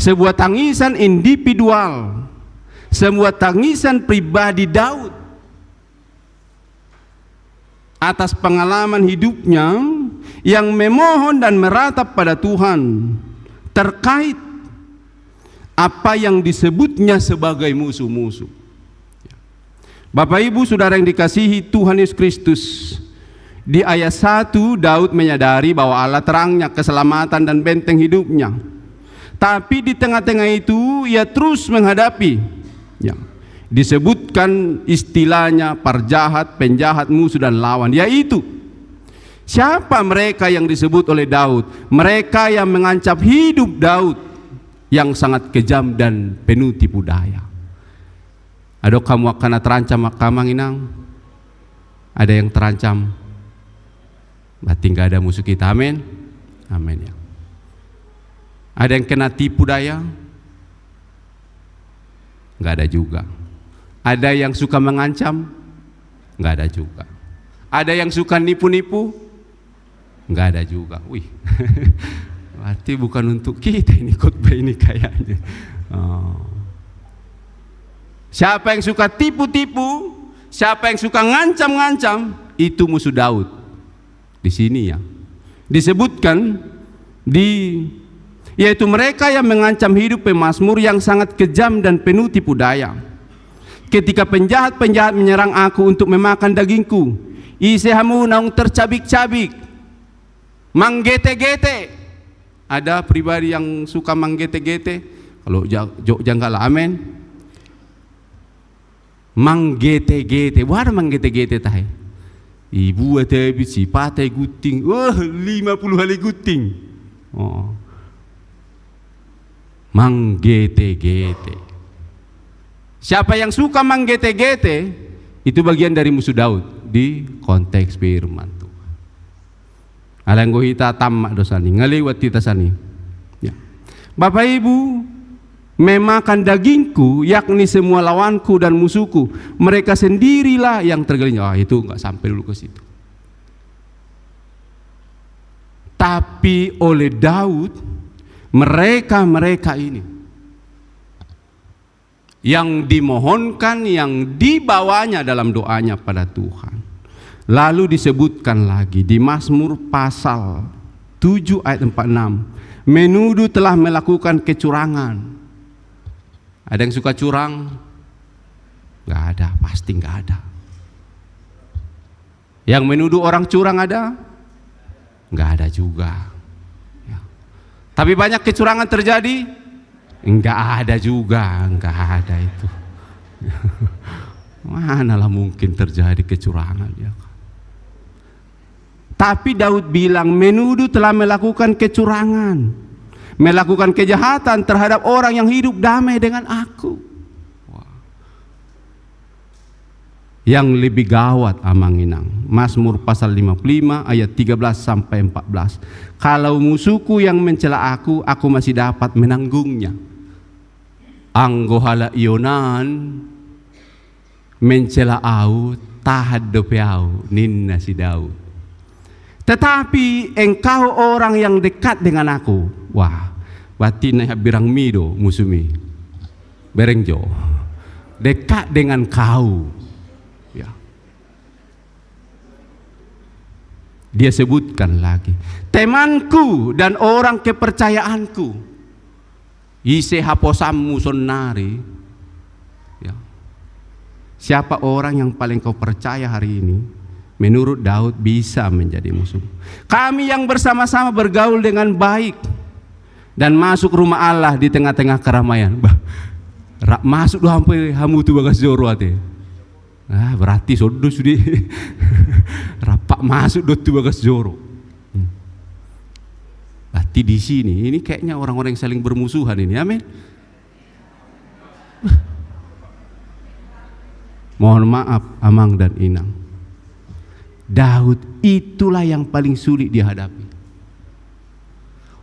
Sebuah tangisan individual. Sebuah tangisan pribadi Daud atas pengalaman hidupnya yang memohon dan meratap pada Tuhan terkait apa yang disebutnya sebagai musuh-musuh. Bapak Ibu saudara yang dikasihi Tuhan Yesus Kristus, di ayat satu Daud menyadari bahwa Allah terangnya, keselamatan dan benteng hidupnya. Tapi di tengah-tengah itu ia terus menghadapi, ya, disebutkan istilahnya parjahat, penjahat, musuh dan lawan, yaitu siapa mereka yang disebut oleh Daud? Mereka yang mengancam hidup Daud yang sangat kejam dan penuh tipu daya. Adong hamu angka na terancam angka amang inang? Ada yang terancam? Berarti nggak ada musuh kita. Amin. Amin ya. Ada yang kena tipu daya? Nggak ada juga. Ada yang suka mengancam? Nggak ada juga. Ada yang suka nipu-nipu? Nggak ada juga. Wih. Berarti bukan untuk kita ini khotbah ini kayaknya. Oh. Siapa yang suka tipu-tipu, siapa yang suka ngancam-ngancam, itu musuh Daud. Di sini ya. Disebutkan di, yaitu mereka yang mengancam hidup pemazmur yang sangat kejam dan penuh tipu daya. Ketika penjahat-penjahat menyerang aku untuk memakan dagingku, ise hamu naung tercabik-cabik, manggete-gete. Ada pribadi yang suka manggete-gete? Kalau Ja-, Jogja enggak lah, amin. Manggete-gete, boha do manggete-gete tahe? Ibu ate bisi patai gunting, wah, lima puluh hali gunting. Oh. Manggete-gete. Siapa yang suka manggete-gete, itu bagian dari musuh Daud di konteks firman Tuhan. Alai anggo hita tamak do sani, nga lewat hita sani. Ya. Bapak Ibu, memakan dagingku, yakni semua lawanku dan musuhku, mereka sendirilah yang tergelincir. Ah, itu nggak sampai dulu ke situ. Tapi oleh Daud, mereka-mereka ini yang dimohonkan, yang dibawanya dalam doanya pada Tuhan. Lalu disebutkan lagi di Mazmur pasal tujuh ayat empat enam, menuduh telah melakukan kecurangan. Ada yang suka curang? Nggak ada, pasti nggak ada. Yang menuduh orang curang ada? Nggak ada juga. Ya. Tapi banyak kecurangan terjadi? Nggak ada juga, nggak ada itu. Manalah mungkin terjadi kecurangan, ya. Tapi Daud bilang, menuduh telah melakukan kecurangan, melakukan kejahatan terhadap orang yang hidup damai dengan aku. Wah. Yang lebih gawat, Amang Inang, Mazmur pasal lima puluh lima ayat tiga belas sampai empat belas. Kalau musuhku yang mencela aku, aku masih dapat menanggungnya. Anggo halak ionan mencela ahu, tahan dope ahu, ninna si Daud. Tetapi engkau orang yang dekat dengan aku. Wah, berarti na hambirangmi do musuhmi. Bereng jo. Dekat dengan kau. Ya. Dia sebutkan lagi, temanku dan orang kepercayaanku. Ise haposanmu sonnari? Ya. Siapa orang yang paling kau percaya hari ini? Menurut Daud bisa menjadi musuh. Kami yang bersama-sama bergaul dengan baik dan masuk rumah Allah di tengah-tengah keramaian. Bah, rap masuk do hamu tu bagas joro ate. Ah, berarti songon do sude. Rap masuk do tu bagas joro. Hmm. Berarti di sini, ini kayaknya orang-orang yang saling bermusuhan ini, amin. Mohon maaf, Amang dan Inang. Daud itulah yang paling sulit dihadapi.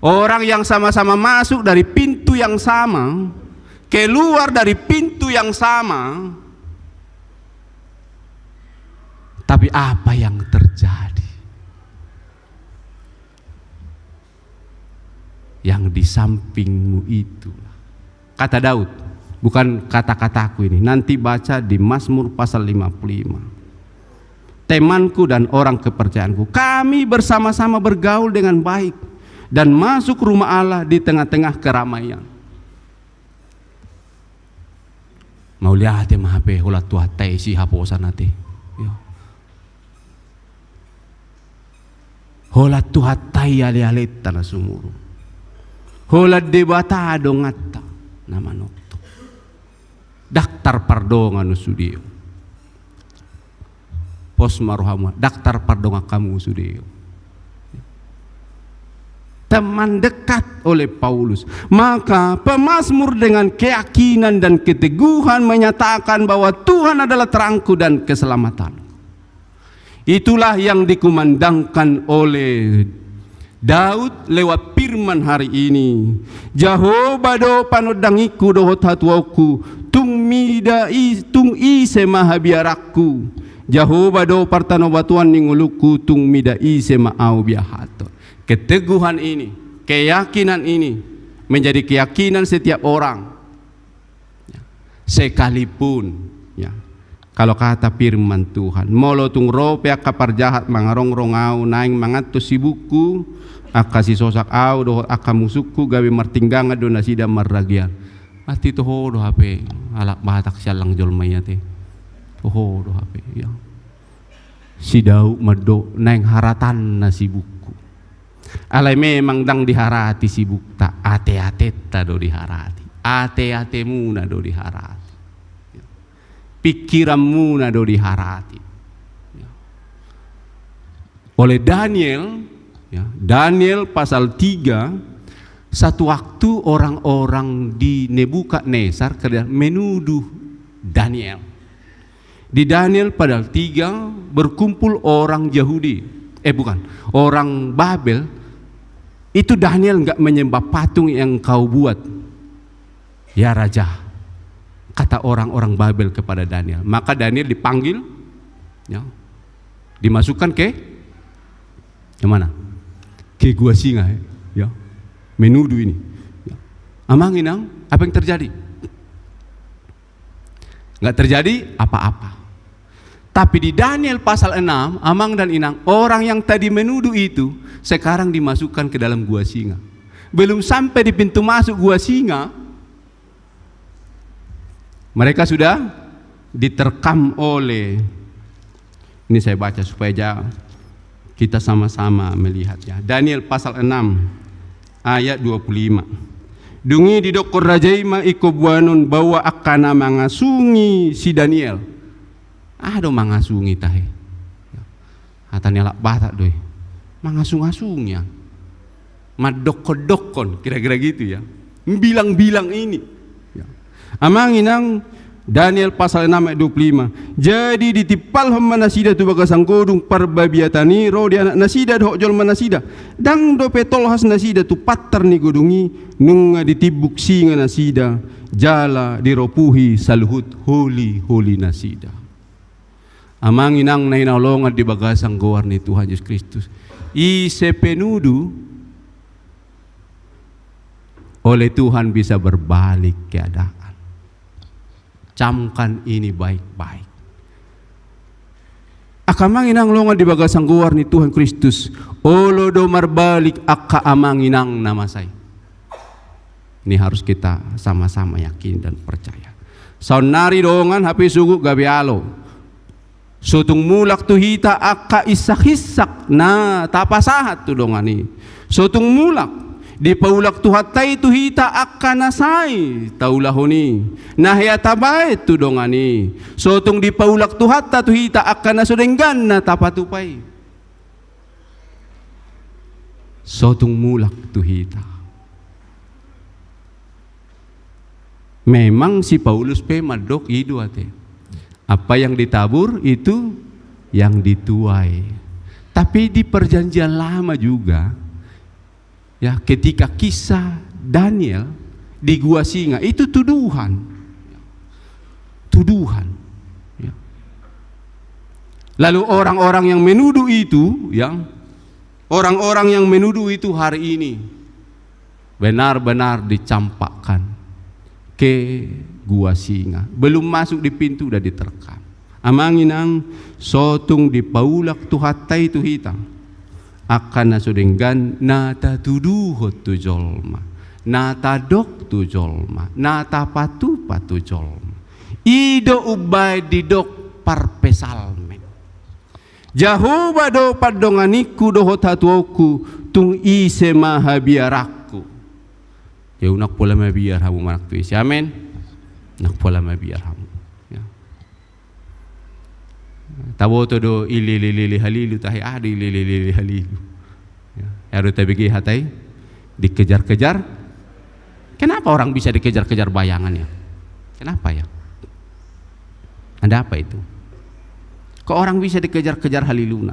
Orang yang sama-sama masuk dari pintu yang sama, keluar dari pintu yang sama, tapi apa yang terjadi? Yang di sampingmu itu. Kata Daud, bukan kata-kataku ini. Nanti baca di Mazmur pasal lima puluh lima. Temanku dan orang kepercayaanku. Kami bersama-sama bergaul dengan baik dan masuk rumah Allah di tengah-tengah keramaian. Mauliate ma hape holan Tuhanta i sihaposan ate. Ya. Holan Tuhanta i alealeta na sumurung. Holan Debata donganta na manongtong. Ndang tarpardongan on sude on. Pos ma rohamu, ndang tarpardongan hamu sude on. Teman dekat oleh Paulus. Maka pemazmur dengan keyakinan dan keteguhan menyatakan bahwa Tuhan adalah terangku dan keselamatan. Itulah yang dikumandangkan oleh Daud lewat firman hari ini. Jahowa do panondangku dohot hatuaonku, tung mida i, tung ise ma habiaranku. Jahowa do partanobatuan ni ngolungku, tung mida ise ma ahu biahathon. Keteguhan ini, keyakinan ini menjadi keyakinan setiap orang. Ya. Sekalipun, ya, kalau kata firman Tuhan, molo tung ro pe angka parjahat mangarongrong ahu, naeng manganhon sibukku, angka sisosak ahu dohot angka musungku gabe martinggangan do nasida marragean. Mati toho do hape halak Batak siallang jolma i ate. Toho do hape, ya. Si Daud mandok naeng haratanna sibukku. Alai memang ndang diharati sibukta, ateatenta do diharati. Ateatemuna do diharati. Pingkiranmuna do diharati. Ya. Oleh Daniel, ya, Daniel pasal tiga, satu waktu orang-orang di Nebukadnesar kemudian menuduh Daniel. Di Daniel pasal tiga berkumpul orang Yahudi, eh, bukan, orang Babel. Itu Daniel nggak menyembah patung yang kau buat, ya raja, kata orang-orang Babel kepada Daniel. Maka Daniel dipanggil, ya, dimasukkan ke, yang mana? Ke gua singa, ya. Menuduh ini. Ya. Amang inang, apa yang terjadi? Nggak terjadi apa-apa. Tapi di Daniel pasal enam, amang dan inang, orang yang tadi menuduh itu sekarang dimasukkan ke dalam gua singa. Belum sampai di pintu masuk gua singa, mereka sudah diterkam oleh, ini saya baca supaya ja-, kita sama-sama melihat, ya. Daniel pasal enam ayat dua puluh lima. Dung i didokkon raja i ma ingkon boanon baoa angka na mangasungi si Daniel. Aha do mangasungi tahe? Hata ni halak Batak do i. Mangasung-asungi, ya. Mandokkon-dokkon, kira-kira gitu, ya. Bilang-bilang ini. Ya. Amang inang, Daniel pasal enam ayat dua puluh lima. Jadi ditimpalhon ma nasida tu bagasan godung parbabiatan i ro di anak nasida dohot jolma nasida. Ndang dope tolhas nasida tu pantar ni godung i, nunga ditimbuk singa nasida, jala diropuhi saluhut holi-holi nasida. Amang inang na hinaholongan di bagasan goar ni Tuhan Jesus Kristus. Ise penuduh, oleh Tuhan bisa berbalik keadaan. Camkan ini baik-baik. Angka amang inang na hinaholongan di bagasan goar ni Tuhan Kristus, olo do marbalik angka amang inang na masa i. Ini harus kita sama-sama yakin dan percaya. Saonnari dongan, hape sogot gabe alo. So tung mulak tu hita angka insak-insak na tapasahat tu dongan i. So tung mulak, dipaulak Tuhanta i tu hita angka na sai taulahon i, na hea tabaen tu dongan i. So tung dipaulak Tuhanta tu hita angka na so denggan na tapatupa i. So tung mulak tu hita. Memang si Paulus pe mandok i do ate. Apa yang ditabur itu yang dituai. Tapi di perjanjian lama juga, ya, ketika kisah Daniel di gua singa, itu tuduhan. Tuduhan. Ya. Lalu orang-orang yang menuduh itu, ya, orang-orang yang menuduh itu hari ini benar-benar dicampakkan ke gua singa. Belum masuk di pintu udah diterkam. Amang inang, so tung dipaulak Tuhanta i tu hita angka na so denggan na tatuduhon tu jolma, na tadok tu jolma, na tapatupa tu jolma. I do umbaen didok parpsalmen. Jahowa do pandonganingku dohot hatuaonku, tung ise ma habiaranku. Ya, unang pola mabiar hamu manang tu ise. Amen. Unang pola mabiar hamu. Ya. Taboto do ilele-lele halilu, tahe aha do ilele-lele halilu. Ya. Aha do tabege hata i? Dikejar-kejar. Kenapa orang bisa dikejar-kejar bayangannya? Kenapa ya? Ada apa itu? Kok orang bisa dikejar-kejar haliluna?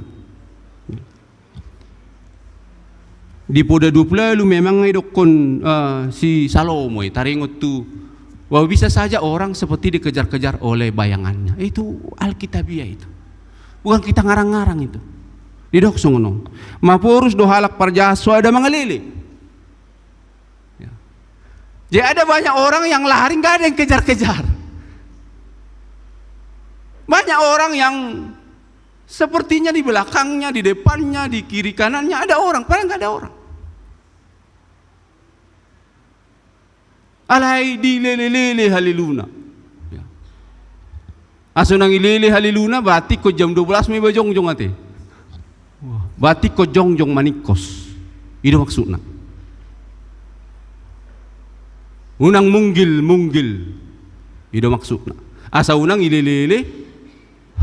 Di Poda dua puluh lalu memang didokkon, eh, si Salomo i taringot tu bahwa bisa saja orang seperti dikejar-kejar oleh bayangannya. Itu alkitabiah itu. Bukan kita ngarang-ngarang itu. Didok songon on. Maporus do halak parjahat so ada mangalele. Ya. Jadi ada banyak orang yang lari, nggak ada yang kejar-kejar. Banyak orang yang sepertinya di belakangnya, di depannya, di kiri kanannya ada orang, padahal nggak ada orang. Alai dilele-lele haliluna. Ya. Asa unang ilele haliluna, berarti ingkon jam dua belas ma iba jongjong ate. Berarti ingkon jongjong maningkos. I do maksudna. Unang munggil-munggil. I do maksudna. Asa unang ilele-lele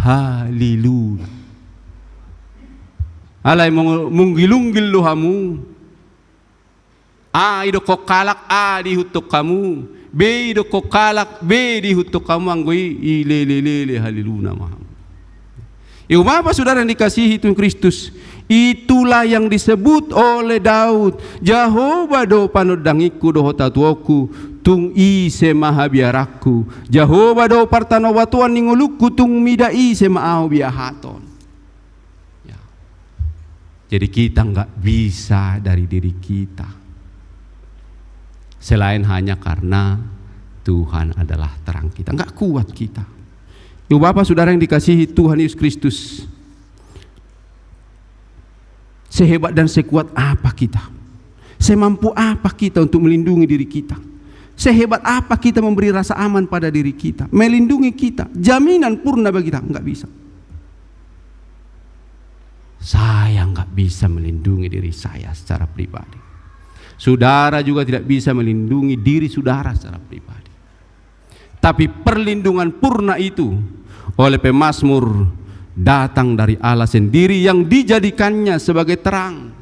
haliluna. Alai mung-, munggil-unggil do hamu. A idokkon halak A diihuthon hamu, B idokkon halak B diihuthon hamu, anggo i, i lele-lele haliluna ma hamu. Ibu bapa saudara yang dikasihi Tuhan Kristus, itulah yang disebut oleh Daud, Jahowa do panondangingku dohot hatuaonku, tung ise ma habiaranku, Jahowa do partanobatoan ni ngolungku, tung mida ise ma ahu biahaton. Ya. Jadi kita nggak bisa dari diri kita. Selain hanya karena Tuhan adalah terang kita. Nggak kuat kita. Ibu bapa saudara yang dikasihi Tuhan Yesus Kristus. Sehebat dan sekuat apa kita? Semampu apa kita untuk melindungi diri kita? Sehebat apa kita memberi rasa aman pada diri kita? Melindungi kita. Jaminan purna bagi kita? Nggak bisa. Saya nggak bisa melindungi diri saya secara pribadi. Saudara juga tidak bisa melindungi diri saudara secara pribadi. Tapi perlindungan purna itu oleh pemazmur datang dari Allah sendiri yang dijadikannya sebagai terang,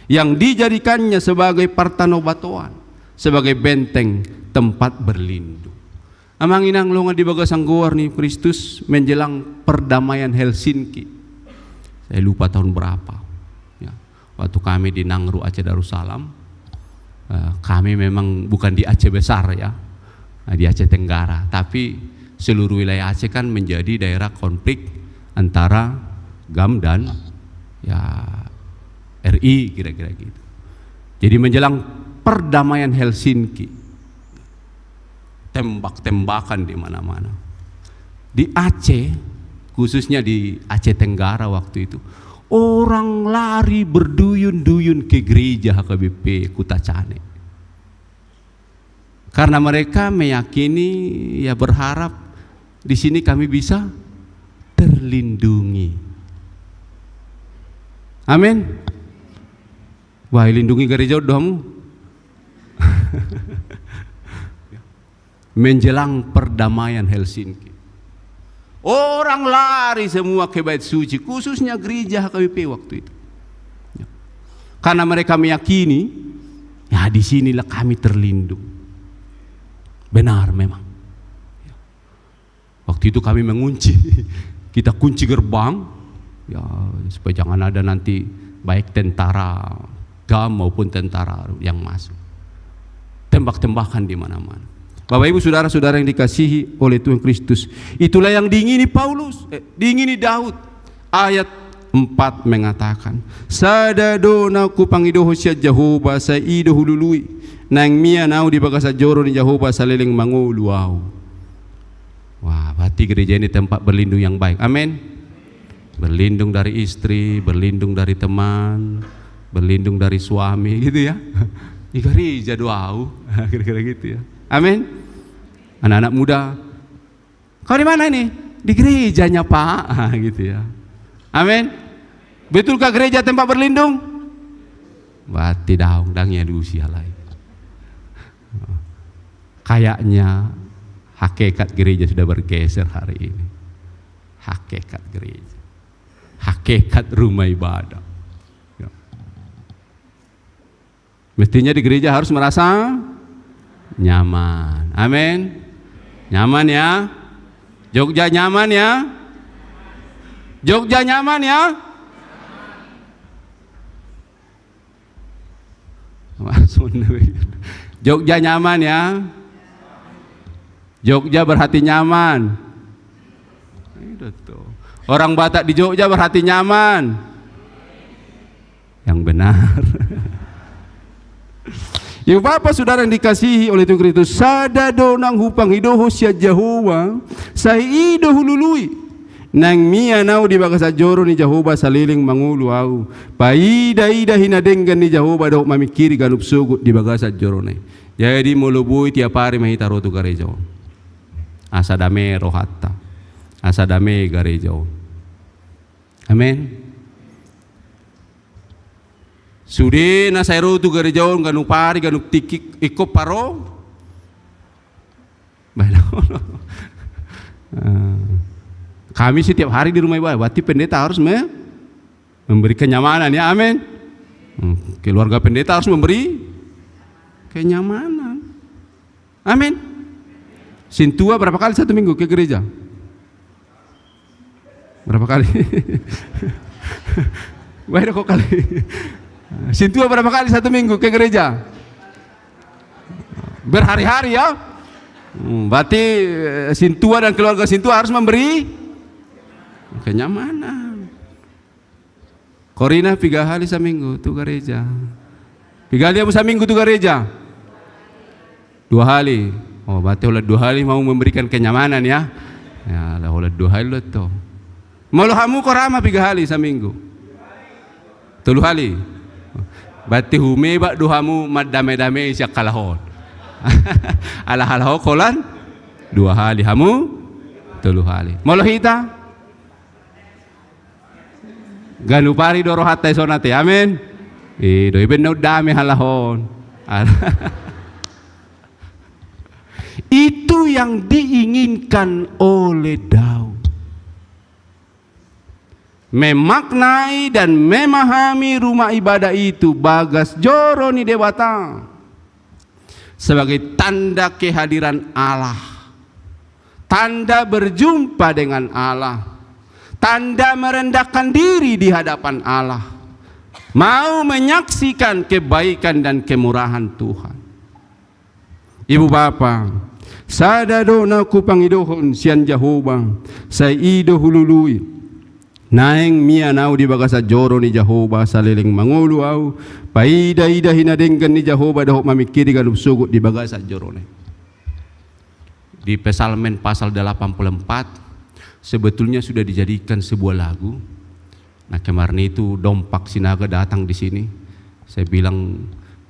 yang dijadikannya sebagai partanobatoan, sebagai benteng tempat berlindung. Amang inang longan di bagasan goar ni Kristus menjelang perdamaian Helsinki. Saya lupa tahun berapa. Ya, waktu kami di Nangro Aceh Darussalam, eh, kami memang bukan di Aceh besar ya, eh, di Aceh Tenggara, tapi seluruh wilayah Aceh kan menjadi daerah konflik antara GAM dan ya R I kira-kira gitu. Jadi menjelang perdamaian Helsinki, tembak-tembakan di mana-mana. Di Aceh, khususnya di Aceh Tenggara waktu itu, orang lari berduyun-duyun ke gereja H K B P Kutacane. Karena mereka meyakini, ya berharap di sini kami bisa terlindungi. Amin. Wah, lindungi gereja do hamu. Menjelang perdamaian Helsinki, orang lari semua ke Bait Suci, khususnya gereja H K B P waktu itu. Ya. Karena mereka meyakini, ya, di sinilah kami terlindung. Benar memang. Ya. Waktu itu kami mengunci. Kita kunci gerbang, ya, supaya jangan ada nanti baik tentara GAM maupun tentara yang masuk. Tembak-tembakan di mana-mana. Bapak, Ibu, saudara-saudara yang dikasihi oleh Tuhan Kristus, itulah yang diingini Paulus, eh, diingini Daud. Ayat empat mengatakan, "Sada do naung hupangidohon sian Jahowa, sai i do hulului. Naeng mian ahu di bagasan joro ni Jahowa saleleng mangolu ahu." Wah, berarti gereja ini tempat berlindung yang baik. Amin. Berlindung dari istri, berlindung dari teman, berlindung dari suami, gitu ya. Di gereja do ahu. Kira-kira gitu ya. Amin. Anak-anak muda, "Kau di mana ini?" "Di gerejanya, Pak." Ah, gitu ya. Amin. Betulkah gereja tempat berlindung? Berarti daong, ndang ia diusi halai. Kayaknya hakikat gereja sudah bergeser hari ini. Hakikat gereja. Hakikat rumah ibadah. Ya. Mestinya di gereja harus merasa nyaman. Amin. Nyaman ya. Jogja nyaman ya. Jogja nyaman ya. Jogja nyaman ya. Jogja berhati nyaman. Itu tuh. Orang Batak di Jogja berhati nyaman. Yang benar. Ibu bapa saudara yang dikasihi oleh Tuhan Kristus, sada do naung hupangidohon sian Jahowa, sai i do hulului. Naeng mian ahu di bagasan joro ni Jahowa saleleng mangolu ahu. Paida-ida hinadenggan ni Jahowa dohot mamingkiri ganup sogot di bagasan jorona i. Jadi molo boi, tiap ari ma hita ro tu gareja on. Asa dame rohanta. Asa dame gareja on. Amen. Sude na sai ro tu gareja on ganup ari, ganup tingki, ingkon paro. Baik. Eh, kami sih tiap hari di rumah ibadah, berarti pendeta harus me-, Memberi kenyamanan, ya, amin. Hmm, keluarga pendeta harus memberi kenyamanan. Amin. Sintua berapa kali satu minggu ke gereja? Berapa kali? Baik, kok kali. Sintua berapa kali satu minggu ke gereja? Berhari-hari, ya. Hmm, berarti, eh, sintua dan keluarga sintua harus memberi kenyamanan. Korina piga hali saminggu tu gareja? Piga hali hamu saminggu tu gareja? Dua hali. Oh, berarti holan dua hali mau memberikan kenyamanan, ya. Ya, lah, holan dua hali do to. Molo hamu Korama piga hali saminggu? Tolu hali. Berarti humebak do hamu mandame-dame sian halak on. Ala halak on holan dua hali, hamu tolu hali. Molo hita? Ganup ari do rohanta i songon i, amin. I do, i baen na undame halak on. Itu yang diinginkan oleh Daud. Memaknai dan memahami rumah ibadah itu, bagas joro ni Debata, sebagai tanda kehadiran Allah, tanda berjumpa dengan Allah, tanda merendahkan diri di hadapan Allah, mau menyaksikan kebaikan dan kemurahan Tuhan. Ibu bapa, sada do na hupangidohon sian Jahowa, sai i do hulului. Naeng mian ahu di bagasan joro ni Jahowa, saleleng mangolu ahu, paida-ida hinadenggan ni Jahowa dohot mamingkiri ganup sogot di bagasan jorona i. Di Psalmen pasal delapan puluh empat, sebetulnya sudah dijadikan sebuah lagu. Nah, kemarin itu Dompak Sinaga datang di sini. Saya bilang,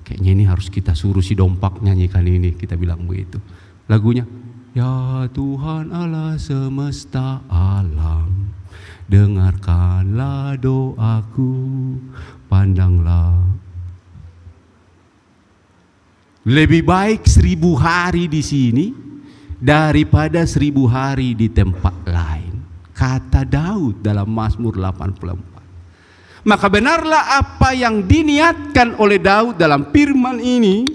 "Kayaknya ini harus kita suruh si Dompak nyanyikan ini," kita bilang begitu. Lagunya, "Ya Tuhan Allah semesta alam, dengarkanlah doaku, pandanglah." Lebih baik seribu hari di sini daripada seribu hari di tempat lain, kata Daud dalam Mazmur delapan puluh empat. Maka benarlah apa yang diniatkan oleh Daud dalam firman ini,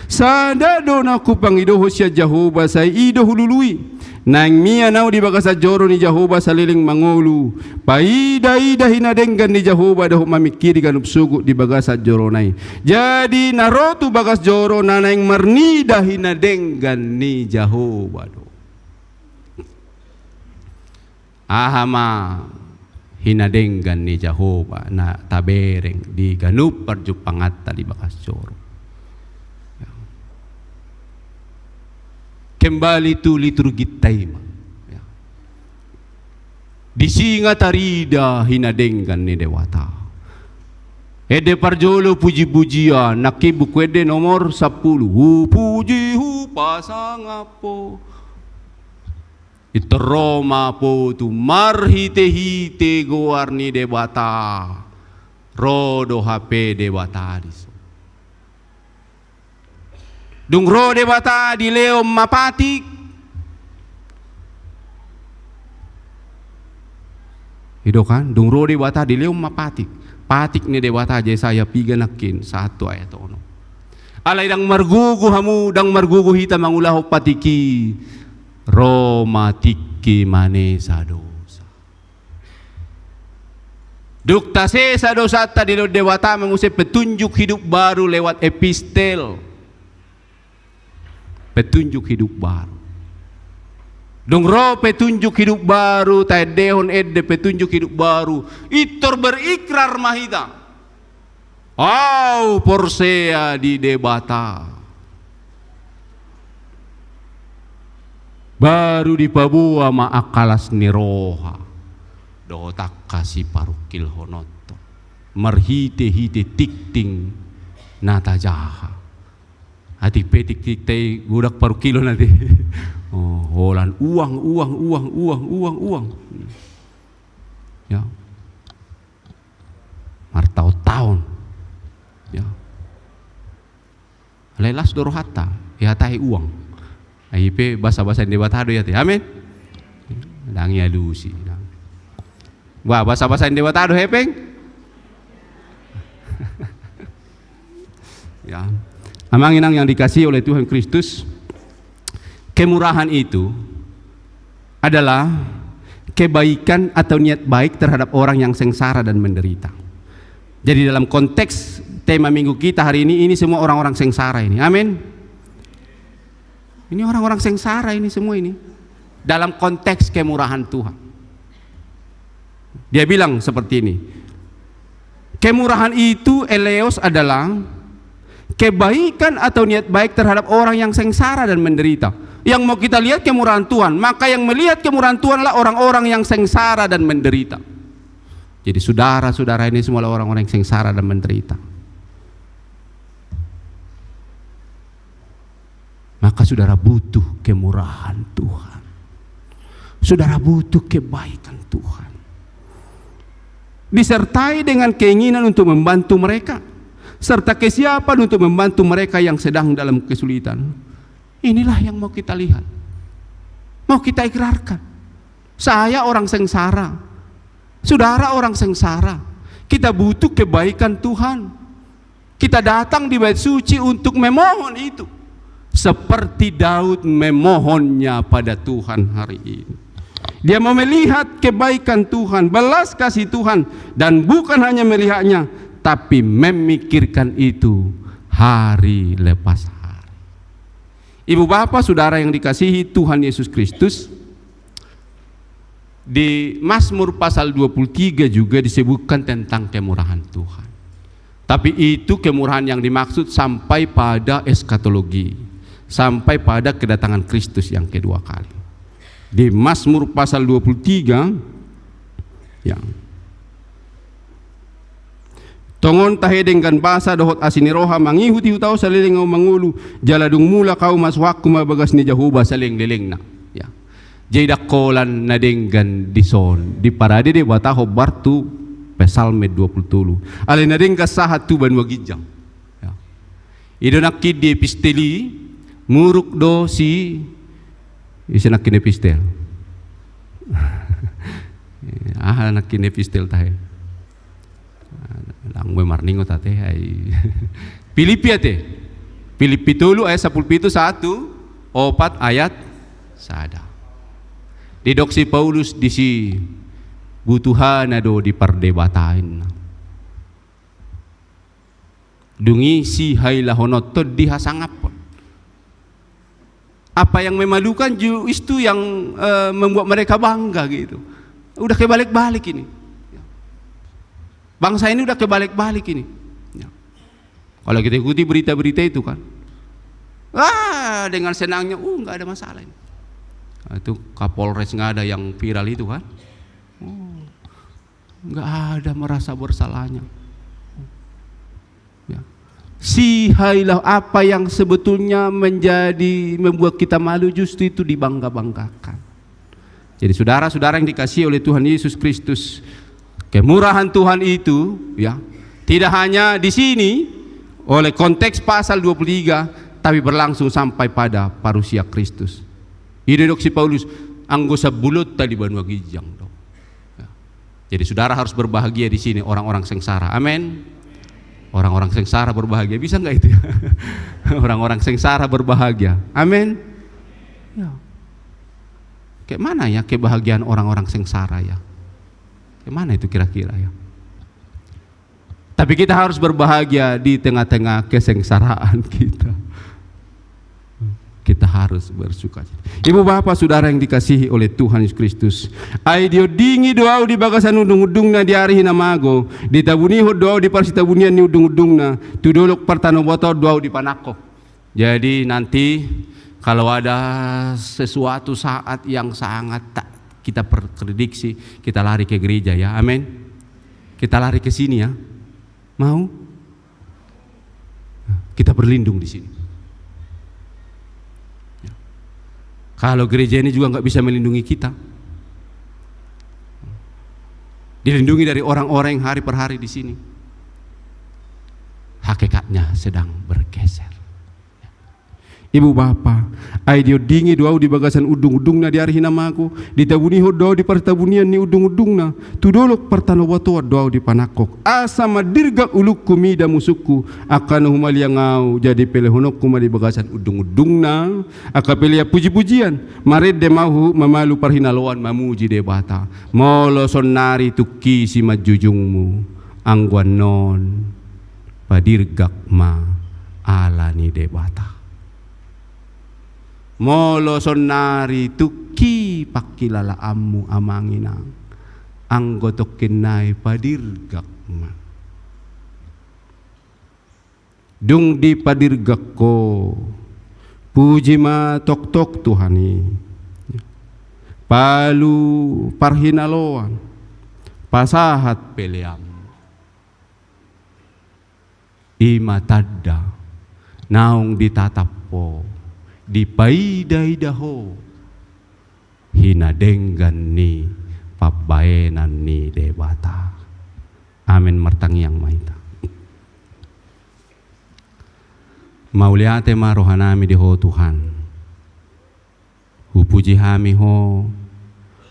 sada do na hupangidohon sian Jahowa, sai i do hulului. Naeng mian ahu di bagasan joro ni Jahowa, saleleng mangolu, paida-ida hinadenggan ni Jahowa dohot mamingkiri ganup sogot di bagasan jorona i. Jadi na ro tu bagas joro na naeng marnida hinadenggan ni Jahowa do. Aha ma hinadenggan ni Jahowa na tabereng di ganup parjumpanganta di bagas joro? Kembali tu liturginta i ma. Ya. Di singa tarida hinadenggan ni Debata. Ende parjolo puji-pujian, nangkin Buku Ende nomor sampulu. Hupuji, hupasangap Ho. Pintor ro ma apotu marhite-hite goar ni Debata. Ro do hape Debata dison. Dung ro Debata dilehon ma patik. I do kan, dung ro Debata dilehon ma patik. Patik ni Debata, Jesaya piga nangkin, sahat tu ayat onom. Alai ndang margogo hamu, ndang margogo hita mangulahon patik i, ro ma tingki manesa dosa. Dung tasesa dosanta dilehon Debata ma muse petunjuk hidup baru lewat epistel. Petunjuk hidup baru. Dung ro petunjuk hidup baru, taendehon ende petunjuk hidup baru, pintor berikrar ma hita. Ahu porsea di Debata. Baru dipaboa ma angka las ni roha dohot angka siparungkilhononta marhite-hite tingting na tajaha. Atik pe tingtinta i godang parungkilon ate. Oh, holan uang, uang, uang, uang, uang, uang. Ya. Martaon-taon. Ya. Alai las do rohanta, ihatai uang. Ai pe basa-basa ni Debata do i ate. Amin. Ndang ialusi. Ba, basa-basa ni Debata do hepeng. Ya. Amang inang yang dikasihi oleh Tuhan Kristus, kemurahan itu adalah kebaikan atau niat baik terhadap orang yang sengsara dan menderita. Jadi, dalam konteks tema minggu kita hari ini, ini semua orang-orang sengsara ini. Amin. Ini orang-orang sengsara ini semua ini. Dalam konteks kemurahan Tuhan. Dia bilang seperti ini. Kemurahan itu, eleos, adalah kebaikan atau niat baik terhadap orang yang sengsara dan menderita. Yang mau kita lihat kemurahan Tuhan, maka yang melihat kemurahan Tuhanlah orang-orang yang sengsara dan menderita. Jadi, saudara-saudara ini semualah orang-orang yang sengsara dan menderita. Maka saudara butuh kemurahan Tuhan. Saudara butuh kebaikan Tuhan. Disertai dengan keinginan untuk membantu mereka, serta kesiapan untuk membantu mereka yang sedang dalam kesulitan. Inilah yang mau kita lihat. Mau kita ikrarkan. Saya orang sengsara. Saudara orang sengsara. Kita butuh kebaikan Tuhan. Kita datang di Bait Suci untuk memohon itu. Seperti Daud memohonnya pada Tuhan hari ini. Dia mau melihat kebaikan Tuhan, belas kasih Tuhan, dan bukan hanya melihatnya, tapi memikirkan itu hari lepas hari. Ibu bapa, saudara yang dikasihi Tuhan Yesus Kristus, di Mazmur pasal dua puluh tiga juga disebutkan tentang kemurahan Tuhan. Tapi itu kemurahan yang dimaksud sampai pada eskatologi, sampai pada kedatangan Kristus yang kedua kali. Di Mazmur pasal dua puluh tiga, ya. Tongon tahe denggan basa dohot asi ni roha, mangihut-ihut ahu saleleng ahu mangolu, jala dung mulak ahu masuhakku ma bagas ni Jahowa salelenglelengna. Ya. Jadi, ndang holan na denggan dison, diparade Debata hombar tu Psalmen dua puluh tolu. Alai na denggan sahat tu banua ginjang. Ya. I do nangkin di epistel i, muruk do si, ise nangkin epistel? Aha nangkin epistel tahe? Lang be marningot ate ai. Pilippi ate. Pilippi tolu ayat sampulu pitu, satu, opat ayat sada. Didok si Paulus disi, butuhana do dipardebataanna. Dung i sihailahononhon dihasangaphon. Apa yang memalukan justru yang, eh, membuat mereka bangga gitu. Udah kebalik-balik ini. Bangsa ini udah kebalik-balik ini. Ya. Kalau kita ikuti berita-berita itu kan, wah, dengan senangnya, uh, nggak ada masalah ini. Nah, itu Kapolres nggak ada yang viral itu kan. Oh, nggak ada merasa bersalahnya. Ya. Sihailah, apa yang sebetulnya menjadi, membuat kita malu justru itu dibangga-banggakan. Jadi, saudara-saudara yang dikasihi oleh Tuhan Yesus Kristus, kemurahan Tuhan itu, ya, tidak hanya di sini, oleh konteks pasal dua puluh tiga, tapi berlangsung sampai pada parusia Kristus. I do didok si Paulus, anggo sambulonta di banua ginjang do. Ya. Jadi, saudara harus berbahagia di sini, orang-orang sengsara. Amin. Orang-orang sengsara berbahagia. Bisa nggak itu ya? Orang-orang sengsara berbahagia. Amin. Ya. Kayak mana ya kebahagiaan orang-orang sengsara ya? Kayak mana itu kira-kira ya? Tapi kita harus berbahagia di tengah-tengah kesengsaraan kita. Kita harus bersuka cita. Ibu bapa saudara yang dikasihi oleh Tuhan Yesus Kristus. Ai diondingi do ahu di bagasan undung-undungna di ari na mago, ditabunihon do ahu di parsitabunian ni undung-undungna, tu dolok partanobatoan do ahu dipanangko. Jadi nanti kalau ada sesuatu saat yang sangat tak kita prediksi, kita lari ke gereja ya. Amin. Kita lari ke sini ya. Mau? Kita berlindung di sini. Ya. Kalau gereja ini juga nggak bisa melindungi kita, dilindungi dari orang-orang yang hari per hari di sini, hakikatnya sedang bergeser. Ibu bapa, ai diondingi do ahu di bagasan undungundungna di ari hinamago, ditabunihon do ahu di partabunian ni undungundungna, tu dolok partanobatoan do ahu dipanangkok. Asa mandirgak ulungku mida musungku, angka na humaliang ahu, jadi pelehononku ma di bagasan undungundungna angka pelean pujipujian, marende ma ahu mamalu parhinaloan mamuji Debata. Molo saonnari tungki simanjujungmu, anggo annon padirgak ma ala ni Debata. Molo saonnari tungki pangkilalaanmu, amang inang, anggo tongkin nai padirgak ma. Dung dipadirgak ho, puji ma tongtong Tuhan i. Palu parhinaloan, pasahat pelean. I ma tanda naung ditatap ho, dipaidaida ho hinadenggan ni pambahenan ni Debata. Amen. Martangiang ma hita. Mauliate ma rohanami di Ho Tuhan. Hupuji hami Ho,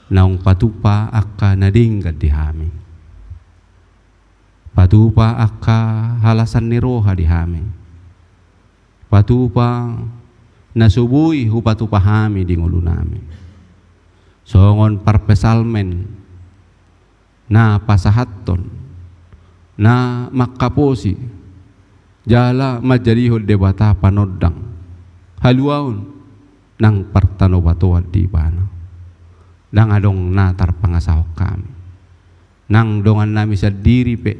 naung patupa angka na denggan di hami. Patupa angka halasan ni roha di hami. Patupa na so boi hupatupa hami di ngolunami. Songon parpsalmen na pasahathon, na mangkaposi, jala manjadihon Debata panondang, haluaon nang partanobatoan di Ibana. Ndang adong na tarpangasahon hami. Nang dongannami sandiri pe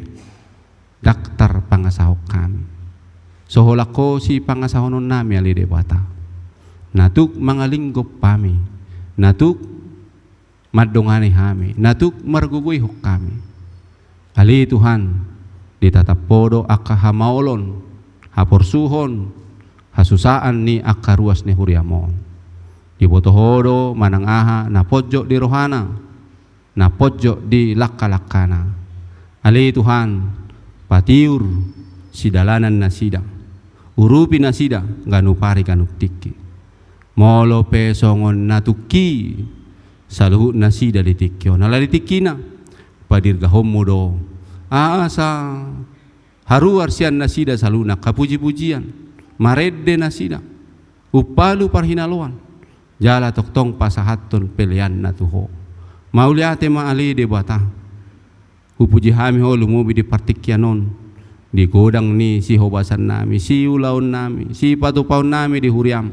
ndang tarpangasahon hami. So holan Ho sipangasahononnami ale Debata. Na tuk mangalinggop hami, na tuk mandongani hami, na tuk margogoihon hami. Ale Tuhan, ditatap Ho do angka hamaolon, haporsuhon, hasusaan ni angka ruas ni huriam on. Diboto Ho do manang aha na ponjot di rohana, na ponjot di langkalangkana. Ale Tuhan, patiur sidalanan nasida, urupi nasida ganup ari ganup tingki. Molo pe songon na tungki saluhut nasida di tingki on, ala di tingkina, padirgahonmu do asa haruar sian nasida saluhutna angka pujipujian, marende nasida, umpalu parhinaloan, jala tongtong pasahathon peleanna tu Ho. Mauliate ma ale Debata. Hupuji hami Ho lumobi di partingkian on, di godang ni sihobasannami, siulaonnami, sipatupaonnami di huriam.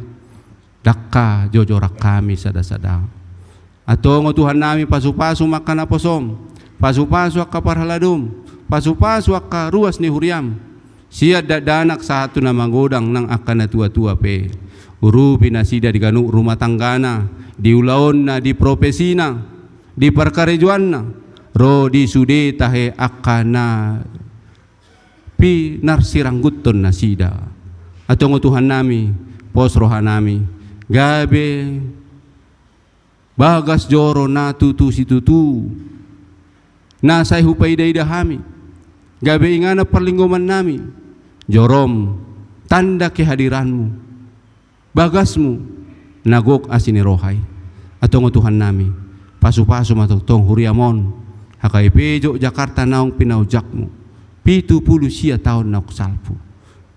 Ndang jojorang hami sadasada. Antong o Tuhannami, pasupasu ma angka naposom, pasupasu angka parhaladom, pasupasu angka ruas ni huriam. Sian dakdanak sahat tu na magodang nang angka natuatua pe. Urupi nasida di ganup rumah tanggana, di ulaonna, di profesina, di parkarejoanna, ro di sude tahe angka na pinarsirangguthon nasida. Antong o Tuhannami, pos rohanami, gabe bagas joro na tutu situtu, na sai hupaidaida hami, gabe inganan parlingomannami, jorom, tanda kehadiranmu, bagasmu, na gok asi ni roha i. Antong o Tuhannami, pasupasu ma tongtong huriam on, H K I P Jogjakarta naung pinaunjakmu, pitu pulu sia taon naung salpu.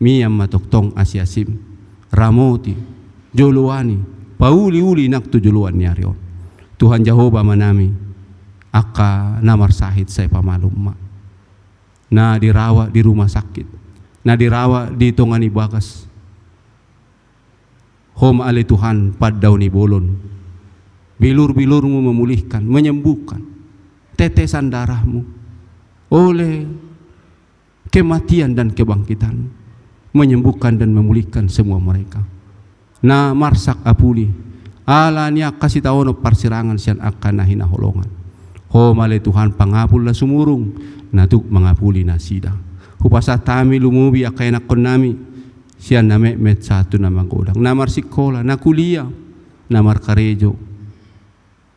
Mian ma tongtong asiasim, ramoti, joloani, pauliuli nang tu joloan ni ari on. Tuhan Jahowa Amanami, angka na marsahit sai pamalum ma. Na dirawat di rumah sakit, na dirawat di tonga ni bagas. Ho ma ale Tuhan pandaoni bolon. Bilur-bilurmu memulihkan, menyembuhkan. Tetesan darahmu oleh kematian dan kebangkitan, menyembuhkan dan memulihkan semua mereka. Na marsak apuli, ala ni angka sitaonon parsirangan sian angka na hinaholongan. Ho ma ale Tuhan pangapul na sumurung, na tuk mangapuli nasida. Hupasahat hami lumobi angka ianakkonnami, sian na metmet sahat tu na magodang, na marsikola, na kuliah, na markarejo,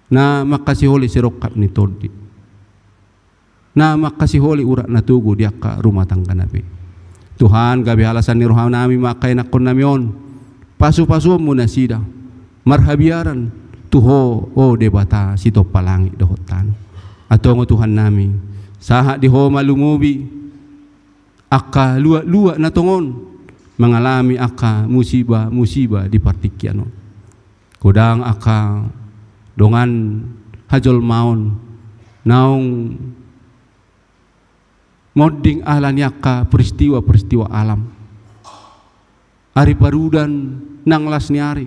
na mangkasiholi sirongkap ni tondi, na mangkasiholi urat na togu di angka rumah tanggana pe. Tuhan, gabe halasan ni rohanami ma angka ianakkonnami on. Pasu-pasuonmu nasida marhabiaran tu Ho, o Debata sitompa langit dohot tano. Antong Tuhannami, sahat di Ho ma lumobi angka luat-luat na tongon mangalami angka musiba-musiba di partingkian on. Godang angka dongan hajolmaon naung monding ala ni angka peristiwa-peristiwa alam. Ari parudan nang las ni ari,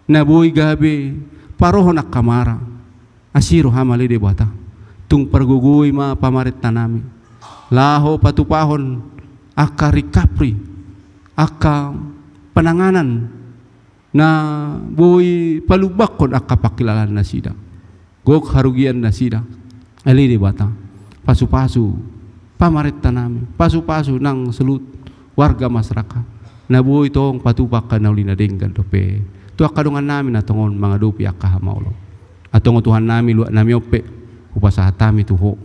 na boi gabe parohon angka mara. Asi roham ale Debata, tung pargogoi ma pamarentanami laho patupahon angka recovery, angka pananganan na boi palumbangkon angka pangkilalaan nasida. Gok harugian nasida. Ale Debata, pasu-pasu pamarentanami, pasu-pasu nang saluhut warga masyarakat na boi tong patupa angka na uli na denggan dope tu angka dongannami na tongon mangadopi angka hamaolon. Antong Tuhannami, luatnami on pe hupasahat hami tu Ho.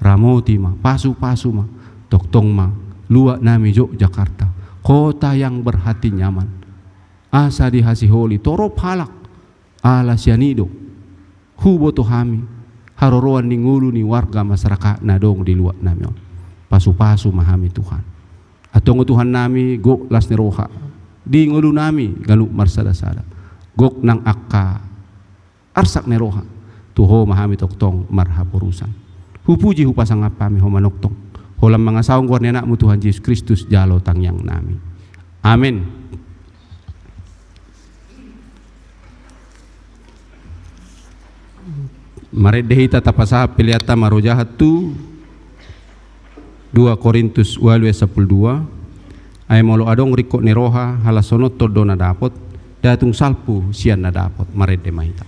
Ramoti ma, pasu-pasu ma, tongtong ma luatnami Yogyakarta, kota yang berhati nyaman. Asa dihasiholi torop halak ala sian i do huboto hami haroroan ni ngolu ni warga masyarakat na adong di luatnami on. Pasu-pasu ma hami Tuhan. Antong Tuhannami, gok las ni roha di ngolunami ganup marsada-sada. Gok nang angka arsak ni roha, tu Ho ma hami tongtong marhaporusan. Hupuji hupasangap hami Ho manongtong. Holan mangasahon goar ni Anakmu Tuhan Jesus Kristus jalo tangiangnami. Amen. Marende hita tapasahat peleanta marojahan tu dua Korintus ualu ayat sampulu dua. Ai molo adong ringkot ni roha, halashononton do na dapot, nda tung salpu sian na dapot. Marende ma hita.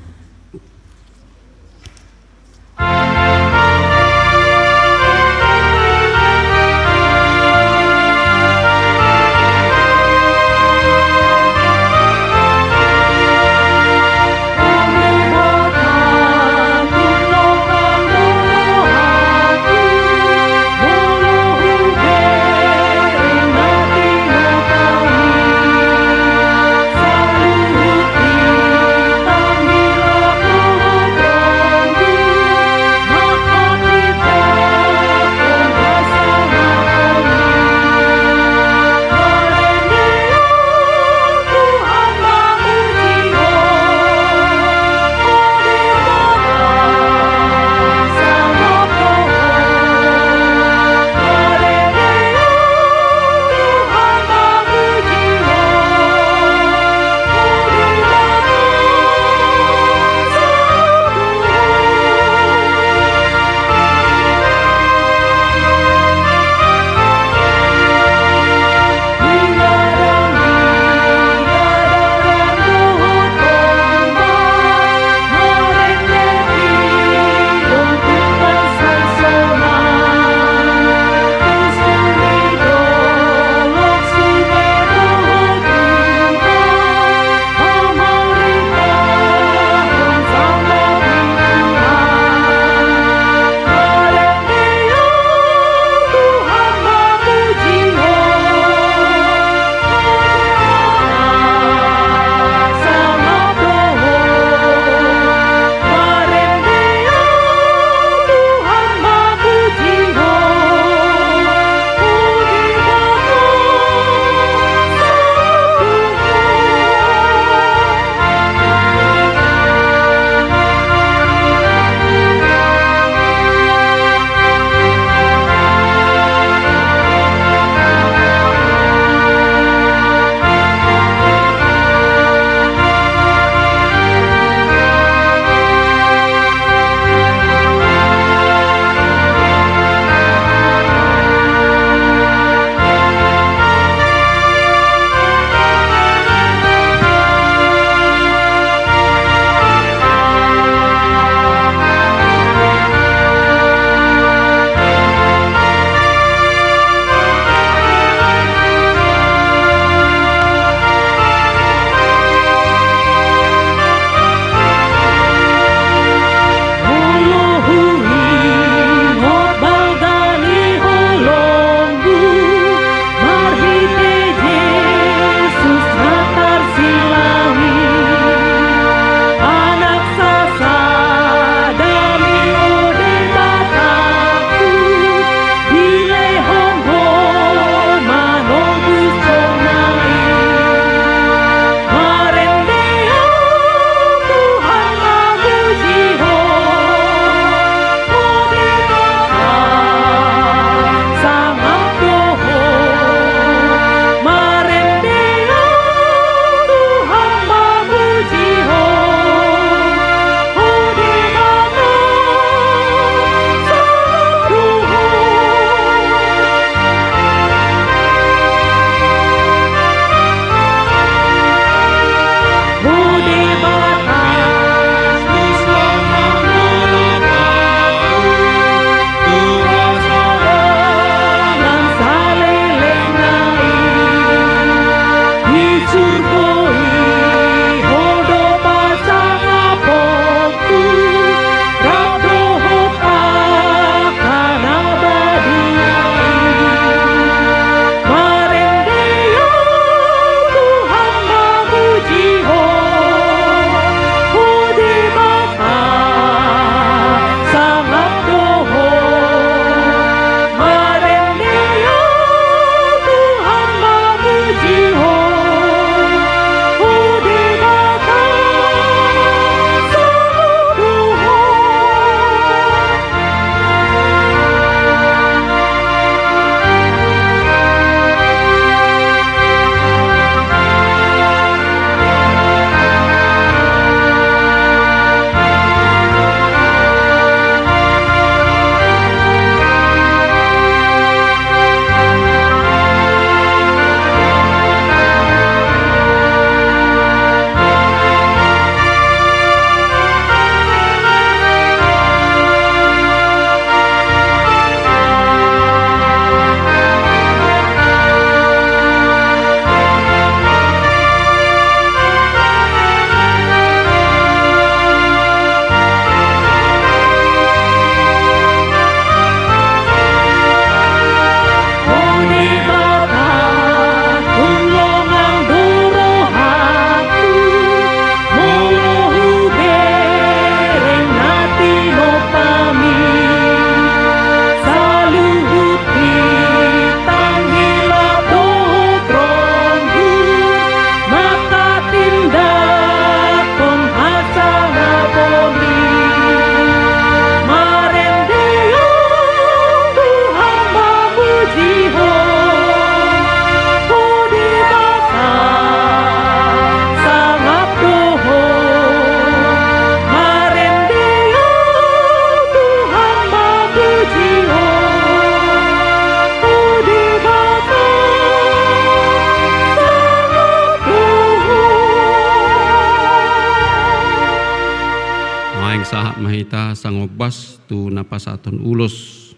Naeng sahat ma hita sangombas tu na pasahathon ulos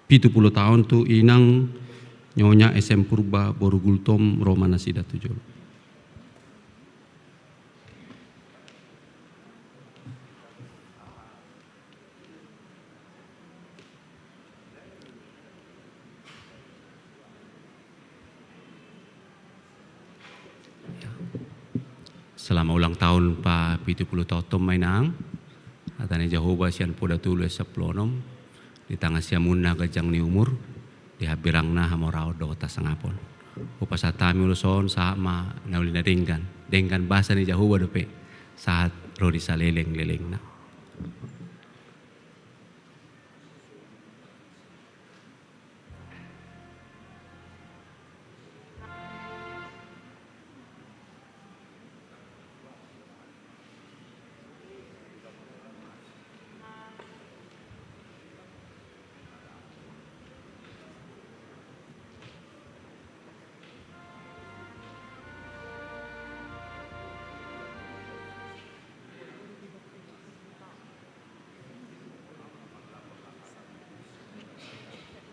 pitu pulu taon tu inang Nyonya S M Purba boru Gultom, ro ma nasida tu jolo. Selama ulang tahun pa pitu pulu taon ma inang, hata ni Jahowa sian Poda tolu ayat sampulu onom, di tangan siamunna ganjang ni umur, di hambirangna hamoraon dohot hasangapon. Hupasahat hami ulos on sahat ma na uli na denggan, denggan basa ni Jahowa dope, sahat ro di saleleng-lelengna.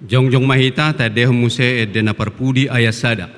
Jongjong ma hita, taendehon muse ende na parpudi ayat sada.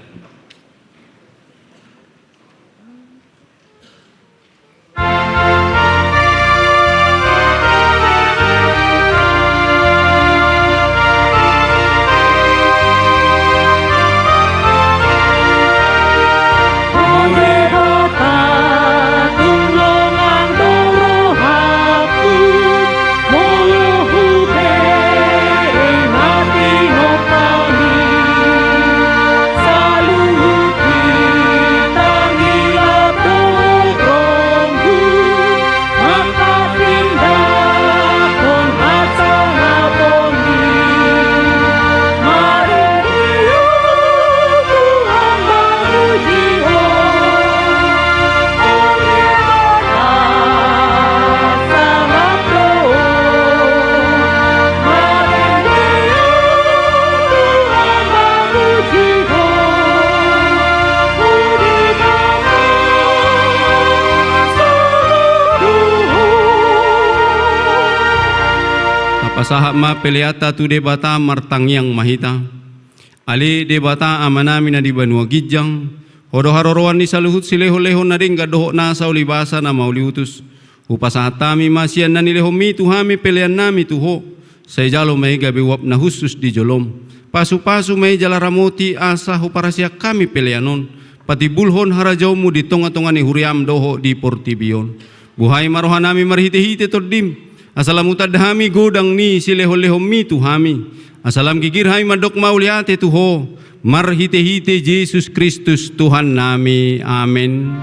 Tapasahat ma peleanta tu Debata, martangiang ma hita. Ale Debata Amanami na di banua ginjang, Ho do haroroan ni saluhut silehon-lehon na denggan dohot nasa ulibasa na mauliutus. Hupasahat hami ma sian na nilehonMi tu hami peleannami tu Ho. Sai jalo ma i gabe uap na hushus di joloM. Pasu-pasu ma i jala ramoti asa huparasiak hami pelean on patimbulhon harajaonMu di tonga-tonga ni huriaM dohot di portibi on. Buhai ma rohanami marhite-hite TondiM, asa lam hutanda hami godang ni silehon-lehonMi tu hami, asa lam gigir hami mandok mauliate tu Ho, marhite-hite Jesus Kristus Tuhannami. Amen.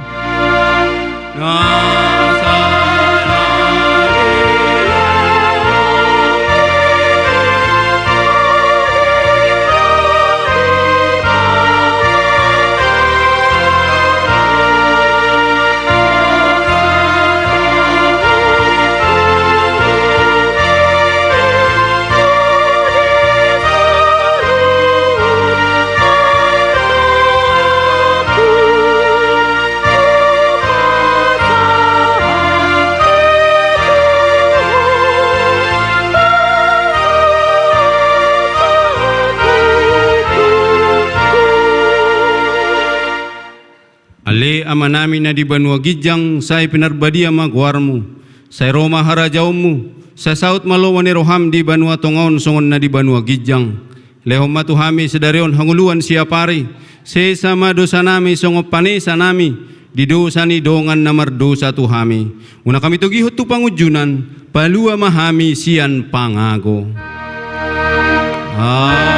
Ale Amanami na di banua ginjang, sai pinarbadia ma goarMu. Sai ro ma harajaonMu. Sai saut ma lomo ni rohaM di banua tonga on songon na di banua ginjang. Lehon ma tu hami sadari on hangoluan siapari. Sesa ma dosanami songon panesanami di dosa ni dongan na mardosa tu hami. Unang hami togihon tu pangunjunan, palua ma hami sian pangago. Amen.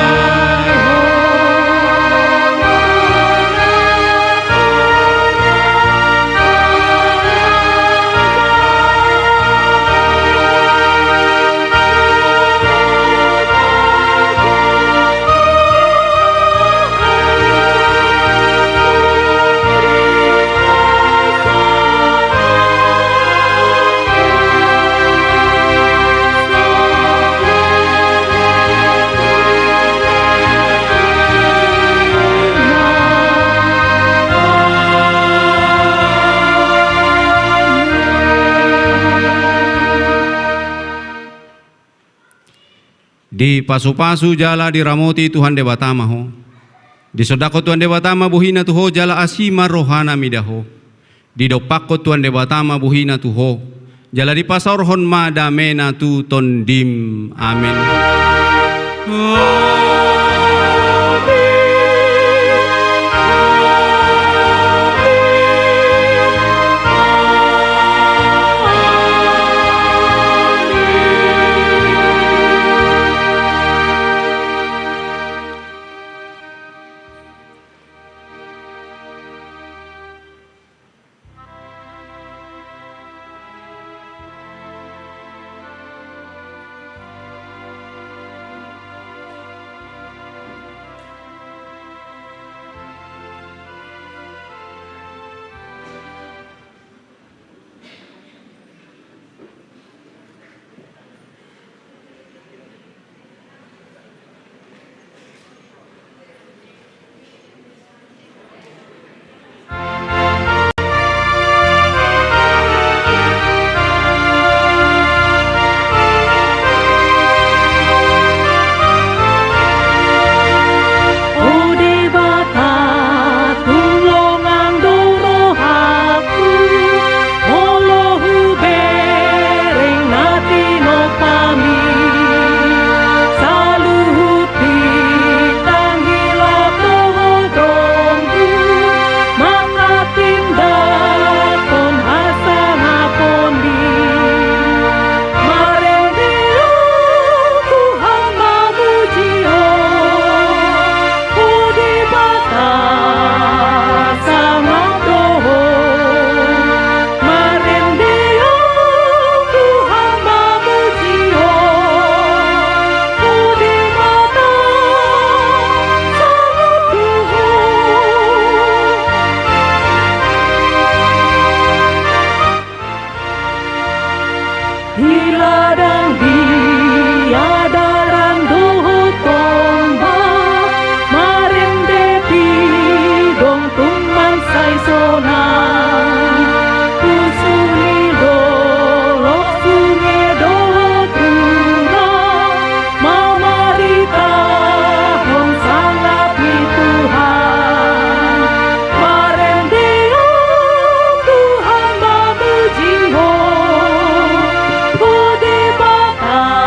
Dipasupasu jala diramoti Tuhan Debata ma ho. Disondangkon Tuhan Debata ma bohina tu ho jala asi ma rohana mida ho. Didompakkon Tuhan Debata ma bohina tu ho, jala dipasaorhon ma damena tu tondim. Amen. O Debata, tung longang do rohangku, molo hubereng na tinompami. Saluhut bintang hilap dohot ombun, mangkatindangkon hasangaponni. Marende Ho Tuhan, mamuji Ho, O Debata, sangap do Ho. Marende Ho Tuhan, mamuji Ho, O Debata, sangap do Ho. Di ladang, di adaran dohot ombas, marende pidong tung mansai sonang. Husu ni dolok, sunge dohot rura, mamaritahon sangap ni Tuhan. Marende Ho Tuhan, mamuji Ho, O Debata,